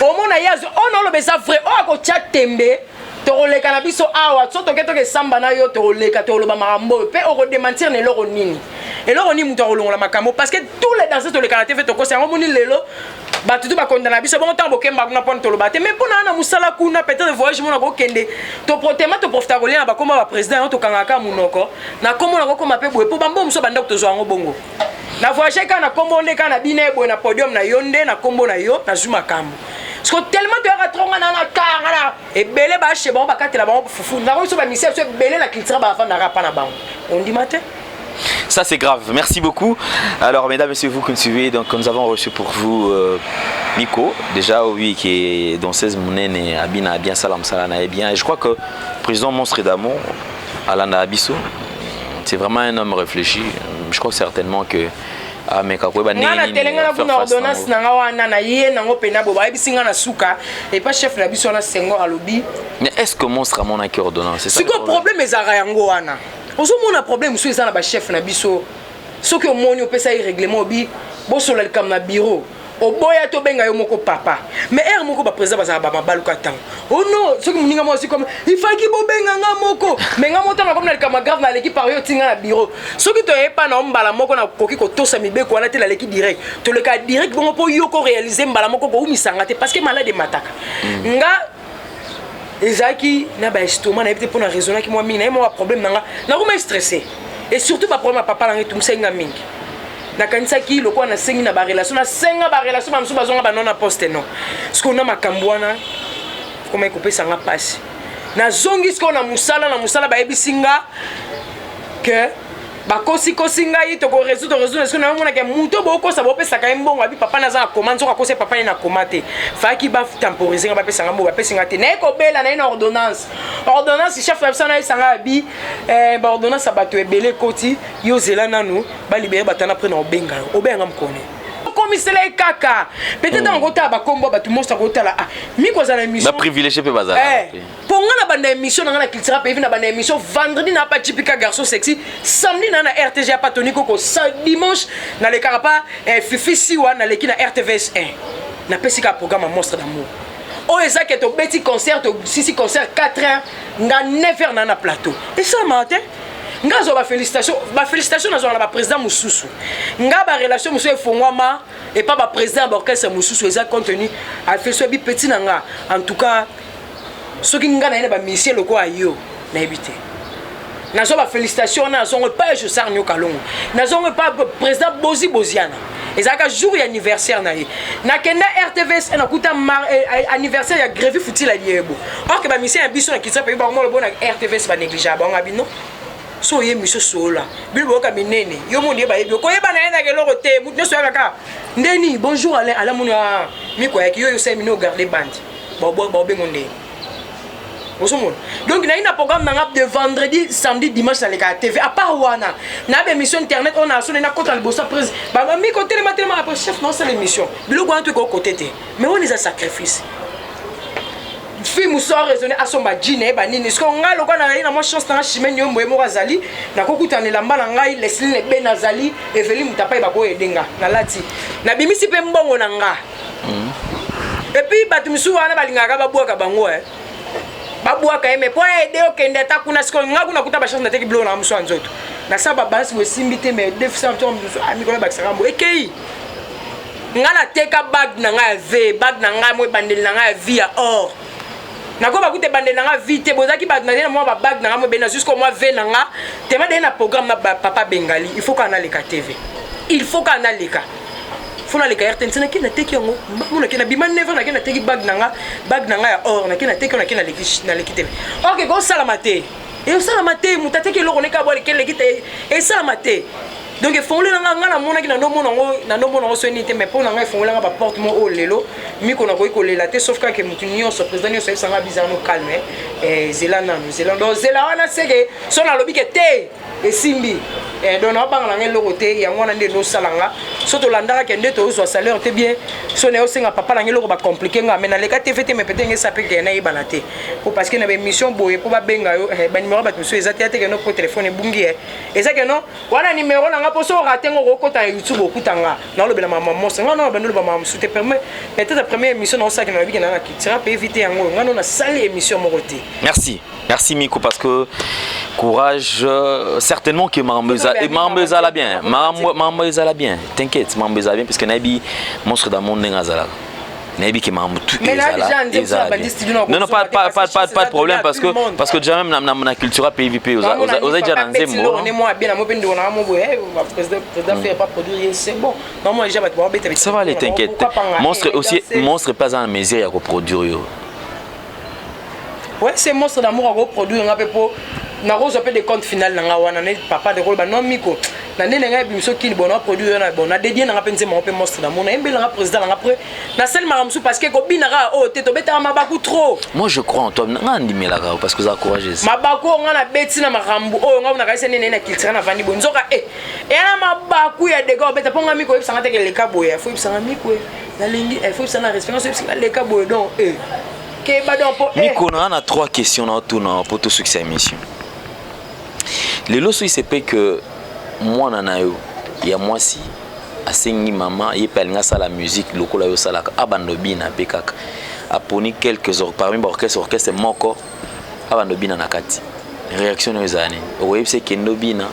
omona ye azwi oyo naoloba eza vrai. Oyo akotya tembe. Tokoleka na biso awa, so toke toke samba na yo, tokoleka, tokoloba makambo oyo mpe okodémentir na eloko nini, eloko nini moto akolongola makambo, parce que tous les danseurs toleka na TV, tokosa yango. Moni lelo bato tu bakondana biso bongo ntango bokemba kuna mpona toloba te, mais mpona wana mosala kuna, peut-être voyage mona kokende, toprotema, toprofita kolia na bakoma baprésident yango, tokangaka monoko na kombo na kokoma mpe boye, mpo bambo mosusu bandako tozwa yango bongo. Na voyage kaka na kombo nde kaka na bino boye na podium na yo nde na kombo na yo nazwi makambo, parce que tellement toyaka tronga na na kanga na ebele bashe bango, bakatela bango fufu nango. Biso bamisia biso ebele na culture, bafandaka pa na bango, ondima te. Ça, c'est grave. Merci beaucoup. Alors, mesdames, messieurs, vous qui nous suivez, donc, nous avons reçu pour vous Miko, déjà, oui, qui est danseuse monene, abina bien, salam salana et bien. Et je crois que président Monstre d'Amour, Alana Abisso, c'est vraiment un homme réfléchi. Je crois certainement que ameka koyeba. Nga na telenga na kuna ordonnance na nga wana na ye nango mpena bo bayebisi nga na suka epa chef na biso wana Senghor alobi. Mais est ce que Monstre amonaki ordonnance? Sikoyo problème ezalaka yango wana. Ozomona, problème mosusu eza na bachef na biso. Soki omoni opesa ye règlement, obi bosola likambo na bureau, oboya tobenga yo moko papa. Mais ere moko baprésident bazala bamabaluka ntango oh non, soki moninga moko asi comme ifaki bobenga nga moko, mais nga moko ntango nakomi na likambo grave, naleki par yo, otinga na bureau. Soki toyepa na mbala moko, nakoki kotosa mibeko wana te, naleki direct, toleka direct bongo mpo yo koréaliser mbala moko, koumisanga te, parce que malade emataka. Nga ezalaki na baestomac, nayebi te mpo na raisonnaki mwa mingi, naye mwa baproblème na nga, nakoma stressé, et surtout baproblème ya papa nanga etungisaki nga mingi. Nakanisaki lokola nasengi na barelation, nasenga barelation, bamosusu bazonga bano na poste non. Sikoyo na makambo wana koma ekopesanga mpasi. Nazongi sikoyo na mosala, na mosala bayebisi nga ke bakosikosi ngai, tokorésoudre, résoudre. Sikoyo nayomonake moto bokosa, bopesaka ye mbongo, abi papa naza na koma, nzoka akosi papa ye na koma te. Faki batemporiser nga, bapesanga mbongo, bapesi nga te. Naye kobela, naye na ordonnance. Ordonnance, chef na biso nayesanga, abi baordonnance ya bato ebele ekoti, yo zela nanu balibérer bato wana, après na obenga yo. Obenga mokone, okomisela ye kaka peut-être ntango kotala bakombo bato moso akotala, ah, Miko aza na émission. Baprivilégié mpe bazala. Mpo nga na banda émission na nga na Cultura Pays, na banda émission vendredi na pa Chipika Garçon Sexy, samedi na na RTG ya pa Tony Koko, dimanche nalekaka pa Fifi Siwa, naleki na RTVS 1, napesi kaka programme ya Monstre d'Amour. Oyo eza ke tobeti concert, tosisi concert 4 heures, nga 9 heures na na plateau. Esalamaka te. Nga azwa bafélicitation, bafélicitation nazwaka na baprésident mosusu. Nga barelation mosusu efongwama epa baprésident ya baorchestre mosusu, eza contenu afeso ebi petit na nga. En tout cas, soki nga na ye na bamisie lokola yo, nayebi te. Nazwa bafélicitation wana, nazongo epai ya Josar Nyokalongo, nazongo epai président Bozi Boziana. Ezalaka jour ya anniversaire na ye, nakenda RTVS, nakuta anniversaire ya Grevi Futila Liebo. Or ke bamisien ya biso na Kitsa mpe bango molo bona RTVS banéglige bango, abino so oye miso sola bino boyoka minene, yo mondi ye bayebi okoyeba na ye naka eloko te. Mutu nyonso oyaka kaka ndeni bonjour Alain, Alain moni miko ayaki yo, yosali mino ogarde bandi baobengo ndeni ozomona. Donc nayi na programme nanga de vendredi, samedi, dimanche nalekaka TV. À part wana, na baémission internet oyo nasoni, nakota na liboso prise bamiko telema telema, après chef naosala émission. Biloko wana to ekokote te, mais wana eza sacrifice. Fille mosusu araisonne, asomba jean, nayeba nini. Siko ngai lokola nazali na mwa chance nanga, Chimene yo mboye moko azali, nakokutana elamba na ngai, Lesline ebe nazali Eveli moto apai bakoyedenga, nalati, nabimisi mpe mbongo na nga. Et puis bato misusu wana balingaka babwaka bango, babwaka ye, mais mpo aide okende ata kuna. Sikoyo nga kuna kuta bachance, nateki biloko na mosu ya nzoto, nasala babalance bo esimbi te, mais mikolo bakisaka mbo ekei. Nga nateka bague na ngai ya v bague na ngai mo ebandeli na ngai ya vie ya or, nakoba kuta ebandeli na ngai vie te. Bozalaki bato naye na mwa babague na ngai mo ebeni jusqu'au mwa v na nga tema deye na programme na papa Bengali. Il faut kaka naleka TV, il faut kaka naleka, fo naleka RTNC. Nake nateki yango mbangu, nake nabima 9 nake nateki bague na nga, bague na nga ya or, nake nateki oyo, nake naleki TV. Or ke kosalama te, esalama te. Moto ateki eloko neka bwa leki te, esalama te. Donc efongolela nga, nga namonaki na ndomona yango, na ndomona yango so nini te, mais mpo na ngai efongolela nga baporte mo oyo lelo miko nakoki kolela te, sauf kaka motu nyonso, président nyonso ayebisanga bizala no calme, zela nanu, zela. Donc zela wana seke so nalobi ke te, esimbi. Eh, donc naobanga na ngai eloko te. Yango wana nde endosala nga so tolandaka ke nde tozwa salaire te bien. So naye osenga papa na ngai eloko, bacompliquer nga, mais naleka te fe te, mais peut-être ngesa mpe ke nayebana te, po parce que na baémission boye mpo babenga yo, eh, banuméro bato mosusu eza te ya te ke no mpo telefone ebungi, eh. Eza ke no wana numéro na nga, mpo so orater ngo, okokota na YouTube, okuta nga naolobela mama mose. Nga na bandi oloba mama mosusu te. Peut-être première émission naosalaki, nalobi ke na na cultura mpe évite yango. Nga no nasali émission moko te. Merci, merci Miko, parce que courage, certainement que mambo ezala bien, mambo ezala bien, t'inquiète, mambo ezala bien, parce que nayebi monstre dans monde ndenge azalaka, nayebi ke makambo tout ezala ezala bien. Non, non, pas de problème, parce que déjà même na culture PVP oza déjà na nzembo. Ne moi bien na mo mpe ndeko na mo boye, président fait pas produire, c'est bon, non, moi déjà bato babeta. Ça va aller, t'inquiète. Monstre aussi, monstre pas en mesure ya koproduire yo. Ouais, c'est monstre d'amour akoproduire nga mpe, mpo nakozwa mpe de compte final na nga wana ne papa de koloba non Miko na nde na ngai ebimiso kini bon naproduire na bon nadédier nanga mpe nzembo mpe monstre d'amour, nayembeli nanga président nanga après nasalimaka mosusu, parce que kobinaka oyo te, tobetaka mabaku trop. Moi, je crois en toi, nga ndimelaka parce que oza courageuse. Mabaku oyo nga nabeti na makambo oyo nga nakanisi nde naye na culture, navandi boye, nzoka e eya na mabaku ya dega obeta, mpo nga Miko oyebisanga teke leka boye, fo yebisanga Miko nalingi, fo yebisanga na respect, so yebisanga leka boye, donc keba donc mpo. Miko, na na trois questions na otuna po tosukisa émission lelo. Soki sepe que mwana na yo ya mwasi asengi mama ye mpe alingi asala musique lokola yo osalaka, abanda obina mpe kaka, aponi quelques parmi baorchestre, orchestre moko, abanda obina na kati, réaction na yo ezala nini? Okoyebisa ekende obina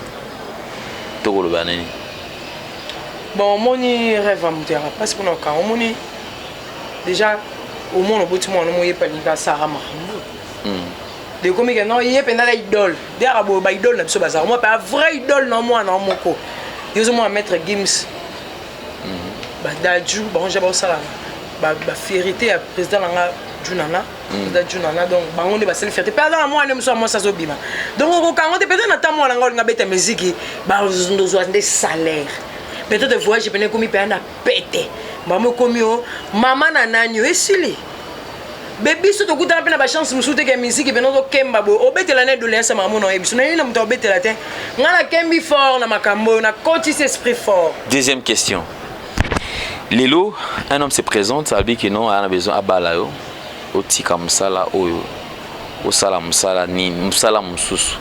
to koloba nini? Bon, omoni, rêve ya moto yaka mpasi mpona okanga. Omoni déjà, omona oboti mwana mo, ye mpe alingi asala makambo dekomi ke non, ye mpenza na idole deyaka boye. Baidole na biso bazalaka mwa mpe a vrai idole na mwana moko. Yo ozomona Maître Gims, badaju, bango ja baosala bafierté ya président na nga Junana, président Junana. Donc bango nde basali fierté mpe aza na mwana mosu ya mwasi azobima. Donc okokango te. Peut-être na ta mwana nga olinga beta musique, bazozwa nde salaire, peut-être voyage pene ekomi mpe na pete, mama ekomi o mama na nani o esili be. Biso tokutana mpe na bachance mosusu te ke musique pene ozokemba boye, obetela na doléance ya makambo na oyebi biso nayebi na moto akobetela te. Ngai nakembi fort na makambo oyo, nakotisi esprit fort. Deuxième question. Lelo un homme se présente, alobi ke non, aya na besoin abala yo, otika mosala oyo, osala mosala nini, mosala mosusu,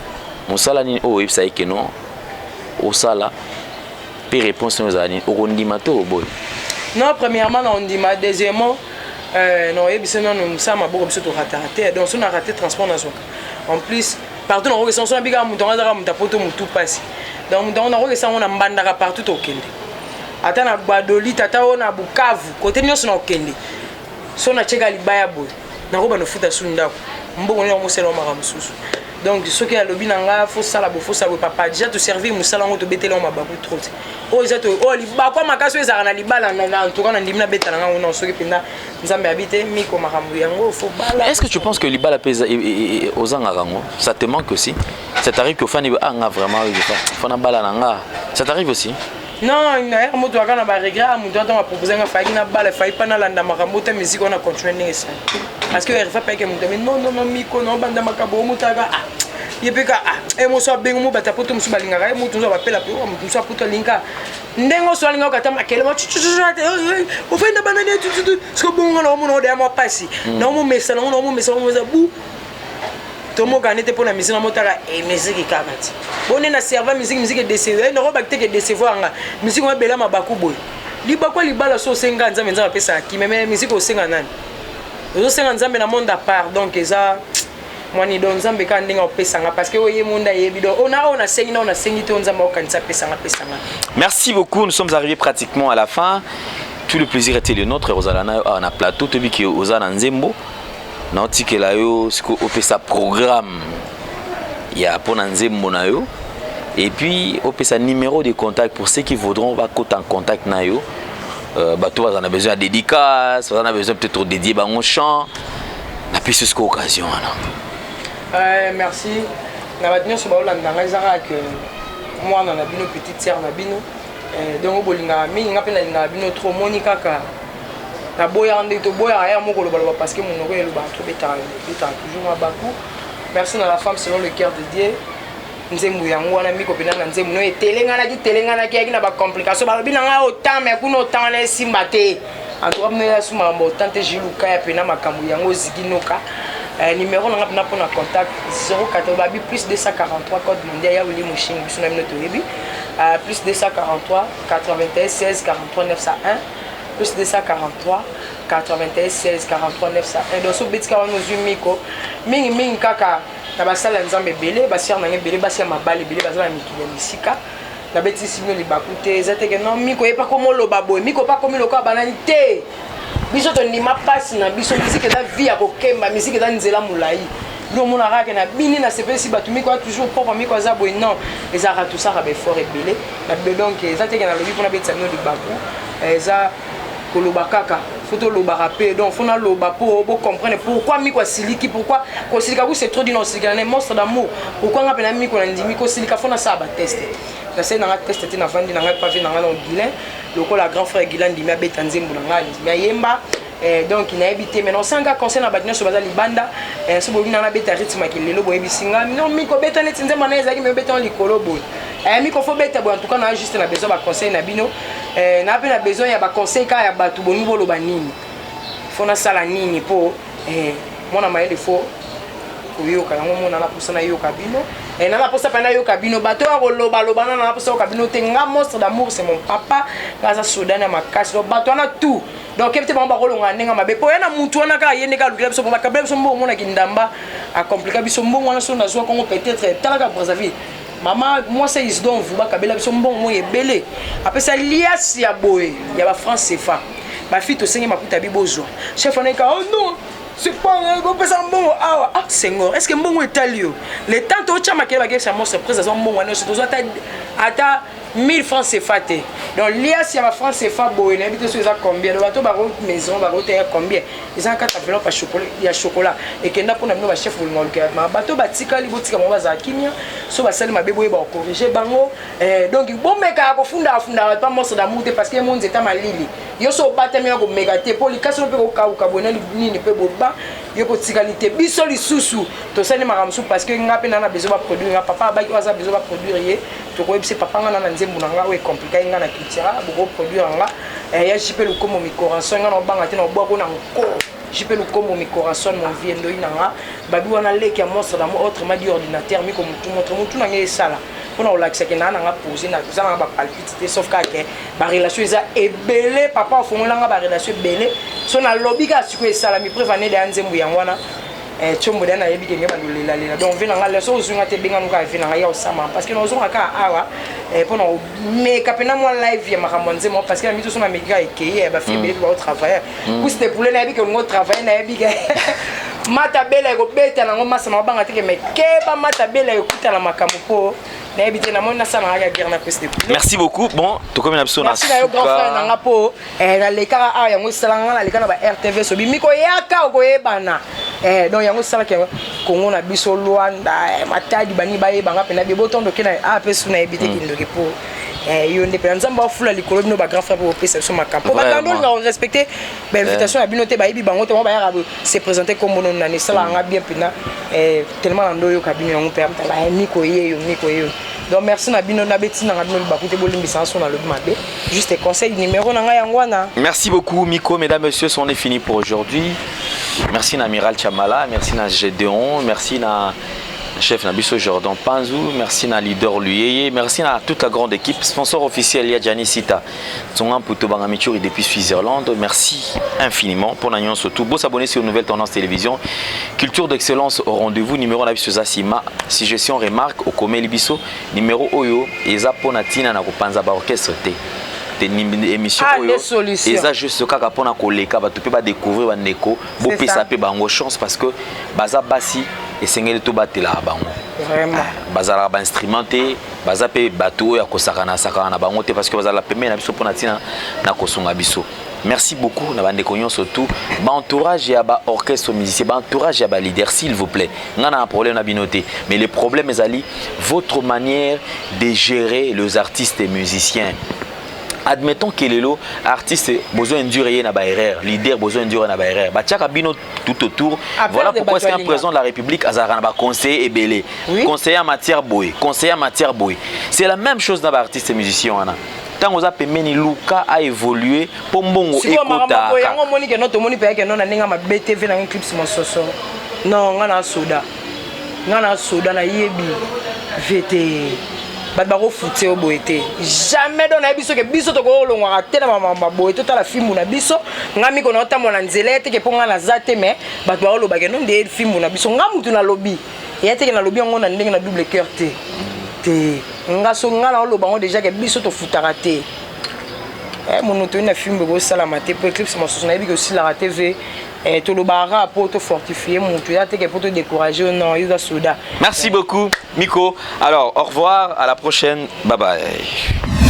mosala nini oyo oyebisa ye ke non, osala mpe? Réponse oyo ezala nini? Okondima to oboyi? Non, premièrement na ondima. Deuxièmement, na oyebisa nano mosala maboko biso torataka te. Donc so na rate transport, nazwaka en plus partout. Nakokesa so nabikaka moto yango azaka moto apoto motu mpasi. Donc moto yango nakokesa yango na Mbandaka, partout tokende, ata na Gbadolite, ata oyo na Bukavu, kote nyonso na kokende. So natieka libaya boye, nakobanda ofuta su ndako, mbongo nini mosala makambo mosusu. Donc soki alobi na nga fosala boye, fosala boye, papa, déjà toservir mosala yango, tobeteli yango mabaku trop te. Oyo eza oyo libakwa makasi oyo ezalaka na libala. En tout cas na ndimi nabeta na ngango non, soki mpenza Nzambe abi te Miko makambo yango fo bala. Est ce que tu penses que libala mpe ozangaka yango, ça te manque aussi? Ça t'arrive que ofandi, ah, nga vraiment fana bala na nga, ça t'arrive aussi? Non, nayaka moto aka na baregret. Moto ata bapropose nga, fayaki na bala, fayi mpa nalanda makambo te. Musique wana continue ndenge esali, parce que erifa payeke moto ami non, non, non, Miko na obanda makambo omotaka, ah, ye mpe ka, ah, e moso abengi mo bato apoto mosusu balingaka ye, moto mosusu bapela mpe moto mosusu apoto alinga ndenge oso alinga okata makele ofai na banani tututu. Soki obongo na omona odeya mwa pasi na omomesa nango na omomesa omomesa bu tomokani te mpo na musique namotaka e musique kaka ti bone na serva musique. Musique edécevoir, nakobaki te ke décevoir nga. Musique omabela mabaku boye, libaku ya libala. So osenga Nzambe, Nzambe apesaka kimia, mais musique osenga nani? Ozosenga Nzambe na monde à part. Donc eza mwani, donc Nzambe kaka ndenge opesanga, parce que oyo ye monde ayebi. Donc ona oyo nasengi na oyo nasengi te, oyo Nzambe aokanisa apesanga, apesanga. Merci beaucoup, nous sommes arrivés pratiquement à la fin. Tout le plaisir était le nôtre. Ozala na yo na plateau, toyebi ke oza na nzembo na otikela yo sikoyo, opesa programme ya mpona nzembo na yo et puis opesa numéro de contact pour ceux qui voudront bakota en contact na yo. Bato baza na besoin ya dédicace, baza na besoin peut-être odédie bango chant, napesi sikoyo occasion wana. Merci na bato nyonso baolanda ngai. Eza kaka ke mwana na bino, petite sœur na bino. Donc bolingaka mingi nga mpe nalingaka bino trop. Omoni kaka naboyaka ndenge toboyaka ya moko kolobaloba, parce que monoko elobaka trop, betaka betaka toujours mabaku. Merci na la femme selon le cœur de Dieu. Nzembo yango wana, miko mpena na nzembo no etelenganaki, telenganaki, yaki na bacomplication. Balobi na ngai otan, me kuna otan wana esimba te. En tout cas, bino yasu makambo otan te. Jilukaya mpena makambo yango oziki noka. Numéro na nga mpena mpona contact, 04 babi plus 243, code mondial ya Wili Moshingi. Biso na bino toyebi, plus 243 81 16 43 901, plus 243 81 16 43 901. Donc so obetika wana, ozwi miko mingimingi kaka na basala ya Nzambe ebele, basiare nanga ebele, basi ya mabala ebele baza na mikili ya misika. Nabetisi bino libaku te, eza teke non, miko ye pa komoloba boye, miko pa komi lokola banani te. Biso tondima mpasi na biso. Misike eza vie ya kokemba, misike eza nzela molai. Bino omonaka kaka na bini nasepelisi bato, miko aza toujours propre, miko aza boye. Non, ezalaka tosaka baeffort ebele na. Donc eza teke nalobi mpona betisa bino libaku, eza koloba kaka, faut tolobaka mpe. Donc faut naloba mpo bocomprendre pourquoi miko asiliki, pourquoi kosilika ku c'est trop dit na osilika na Monstre d'Amour. Pourquoi nga mpena miko nandimi kosilika? Faut nasala batest, nasali nanga test te. Navandi na ngai pavé na ngai na Guilin, lokola grand frère Guilin ndimi abeta nzembo na ngai, ndimi ayemba. Donc nayebi te, mais nosanga conseil na bato nyonso baza libanda. So boyebi nanga nabeta rythme aki lelo, boyebisi nga non, miko beta neti nzembo na ezalaki, me obeta likolo boye, miko faut beta boye. En tout cas, naa juste na besoin baconseil na bino, naa mpe na besoin ya baconseil kaka ya bato. Boni boloba nini, faut nasala nini mpo mwana mayele faut koyoka yango. Mona na mposa nayoka bino, na mposa mpe nayoka bino. Bato oyo kolobaloba na mposa yoka bino te. Nga Monstre d'Amour, c'est mon papa, nga aza sodani ya makasi. Donc bato wana tout, donc kebi te bango bakolonga ndenge mabe mpo ya na mutu wana kaka ye ndenge alukela biso, bakabela biso mbongo. Omonaki ndamba acomplika biso mbongo wana. So nazwa kongo peut-être talaka Brazzaville, mama mwasi Isidon Vu bakabela biso mbongo moi ebele, apesa liasi ya boye ya bafranc CFA. Bafi tosengi maputa bi bozwa chef wana eka, oh non, c'est pas opesa mbongo awa. Ah Senghor, est ce que mbongo etali yo? Le temps totya makele, bakebisa Monstre Prise azwa mbongo wana nyonso, tozwa ata 1000 francs CFA te. Donc liasi ya bafranc CFA boye, nayebi te so eza combien. Donc bato bako maison bakoteya combien, eza na kati enveloppe ya chocolat ekenda mpona bino. Bachef bolinga olukela bato batikali, botika bango bazala kimia. So basali mabe, boyeba kocorriger bango. Donc bomekaka kofundaka fundaka bato pa Monstre d'Amour te, parce que mo nzeta malili yo so obatami ya komeka te, mpo likasi no mpe kokauka boye na nini mpe boba yo kotikali te. Biso lisusu tosali makambo mosusu, parce que nga mpe na besoin baproduire nga. Papa abaki oyo aza besoin baproduire ye, tokoyebisa papa nga na na nzembo na nga oyo ecomplika nga na cultura, bokoproduire nga ya JP Lukombo Mikoranson. Nga na obanga te, na obwako na nko JP Lukombo Mikoranson, mon vie ndoi na nga babi wana leki ya Monstre d'Amour, autrement dit ordinateur miko motu montre motu na nga esala mpona kolakisaki naa nanga pose eza nanga bapalpite te, sauf kaka barelation eza ebele. Papa ofongolanga barelation ebele, so nalobi kaka sikoyo esalami. Preuve anede ya nzembo yango wana, tiombo deya nayebi kenge bandolelalela. Donc ve nanga leso ozwinga te, ebenganu kaka ve nanga ya osama, parce que nazonga kaka awa mpona komeka mpena mwa live ya makambo ya nzembo, parce que na miso so nameki kaka ekei bafille ebele mpe baotravaille pusi te pule. Nayebi ke olingo otravaille, nayebi ke mata bela ekobeta nango masa na obanga teke, me keba mata bela ekutana makambo mpo nayebi te. Namoni nasala kaka guerre na pese de. Merci beaucoup. Bon, tokomi na biso na Merci na yo, grand frère nanga, mpo nalekaka awa, yango esalanga nga naleka na ba RTV. Sobi miko yaka okoyebana. Donc yango esalaki Kongo na biso, Lwanda, Matadi, bani bayebanga mpena bie botondoke na a mpe su nayebi te kindoki mpo yo nde mpena Nzambe afula likolo bino bagrand frère mpo bopesa biso makambo, po bato olinga korespecte bainvitation na bino te. Bayebi bango te, bango bayaka se présente kombo nono nani, esalaka nga bien mpena tellement na ndo oyoka bino yango mpe amtala miko yeyo, miko yeyo. Donc merci na bino, nabeti nanga bino libaku te, bolimbisanga so nalobi mabe. Juste conseil, numéro na ngai yango wana. Merci beaucoup Miko. Mesdames, messieurs, on est fini pour aujourd'hui. Merci na Amiral Chamala, merci na Gédéon, merci na chef na biso Jordan Panzou, merci na leader Luyeye, merci à toute la grande équipe. Sponsor officiel ya Gianni Sita, Tsonga Mputo Bangamichuri depuis Switzerland. Merci infiniment pour l'agnon surtout. Beau s'abonner sur Nouvelle Tendance Télévision. Culture d'excellence au rendez-vous. Numéro na biso Sima. Suggestion, remarque okomeli biso. Numéro oyo eza pona tina na kopanza ba orchestre te. Émission oyo eza juste kaka mpona koleka bato mpe badécouvrir bandeko, bopesa mpe bango chance, parce que baza basi, esengeli tobatelaka bango. Bazalaka bainstrument te, baza mpe bato oyo akosakana sakana na bango te, parce que bazala pembeni na biso mpona ntina na kosunga biso. Merci beaucoup na bandeko nyonso tout, baentourage ya baorchestre musicien, baentourage ya baleader. S'il vous plaît, nga na problème na bino te, mais le problème ezali votre manière de gérer les artistes et musiciens. Admettons que lelo artiste bozo induire ye na ba erreur, leader bozo induire na ba erreur, batiaka bino tout autour. Voilà pourquoi est-ce qu'un président de la République azalaka na ba conseiller ebele, oui? Conseiller en matière boye, conseiller en matière boye. C'est la même chose na ba artiste musicien wana. Ntango oza pembeni, luka a évoluer mpo mbongo ekotaka. Yango omoni keno, tomoni mpe keno na ndenge mabe te. Ve nanga Eclipse Mososo, non, nga na soda, nga na soda, nayebi ve te. Bato bakofute yo boye te, jamais. Donc nayebi soki biso tokolongwaka te na bamama boye, totala fimbu na biso. Nga miko na otambola na nzela ye teke mpo nga naza te, mais bato baolobake no nde fimbu na biso. Nga mutu nalobi eya teke, nalobi yango na ndenge na double cœur te te. Nga so nga na oloba yango déjà ke biso tofutaka te. Mono toyi na fimbu ekosalama te, po Eclipse mosusu nayebi ke osilaka te. Ve tolobaka mpo tofortifie motu ya teke mpo todécourage. Non, yo oza soda. Merci beaucoup, Miko. Alors, au revoir, à la prochaine, bye bye.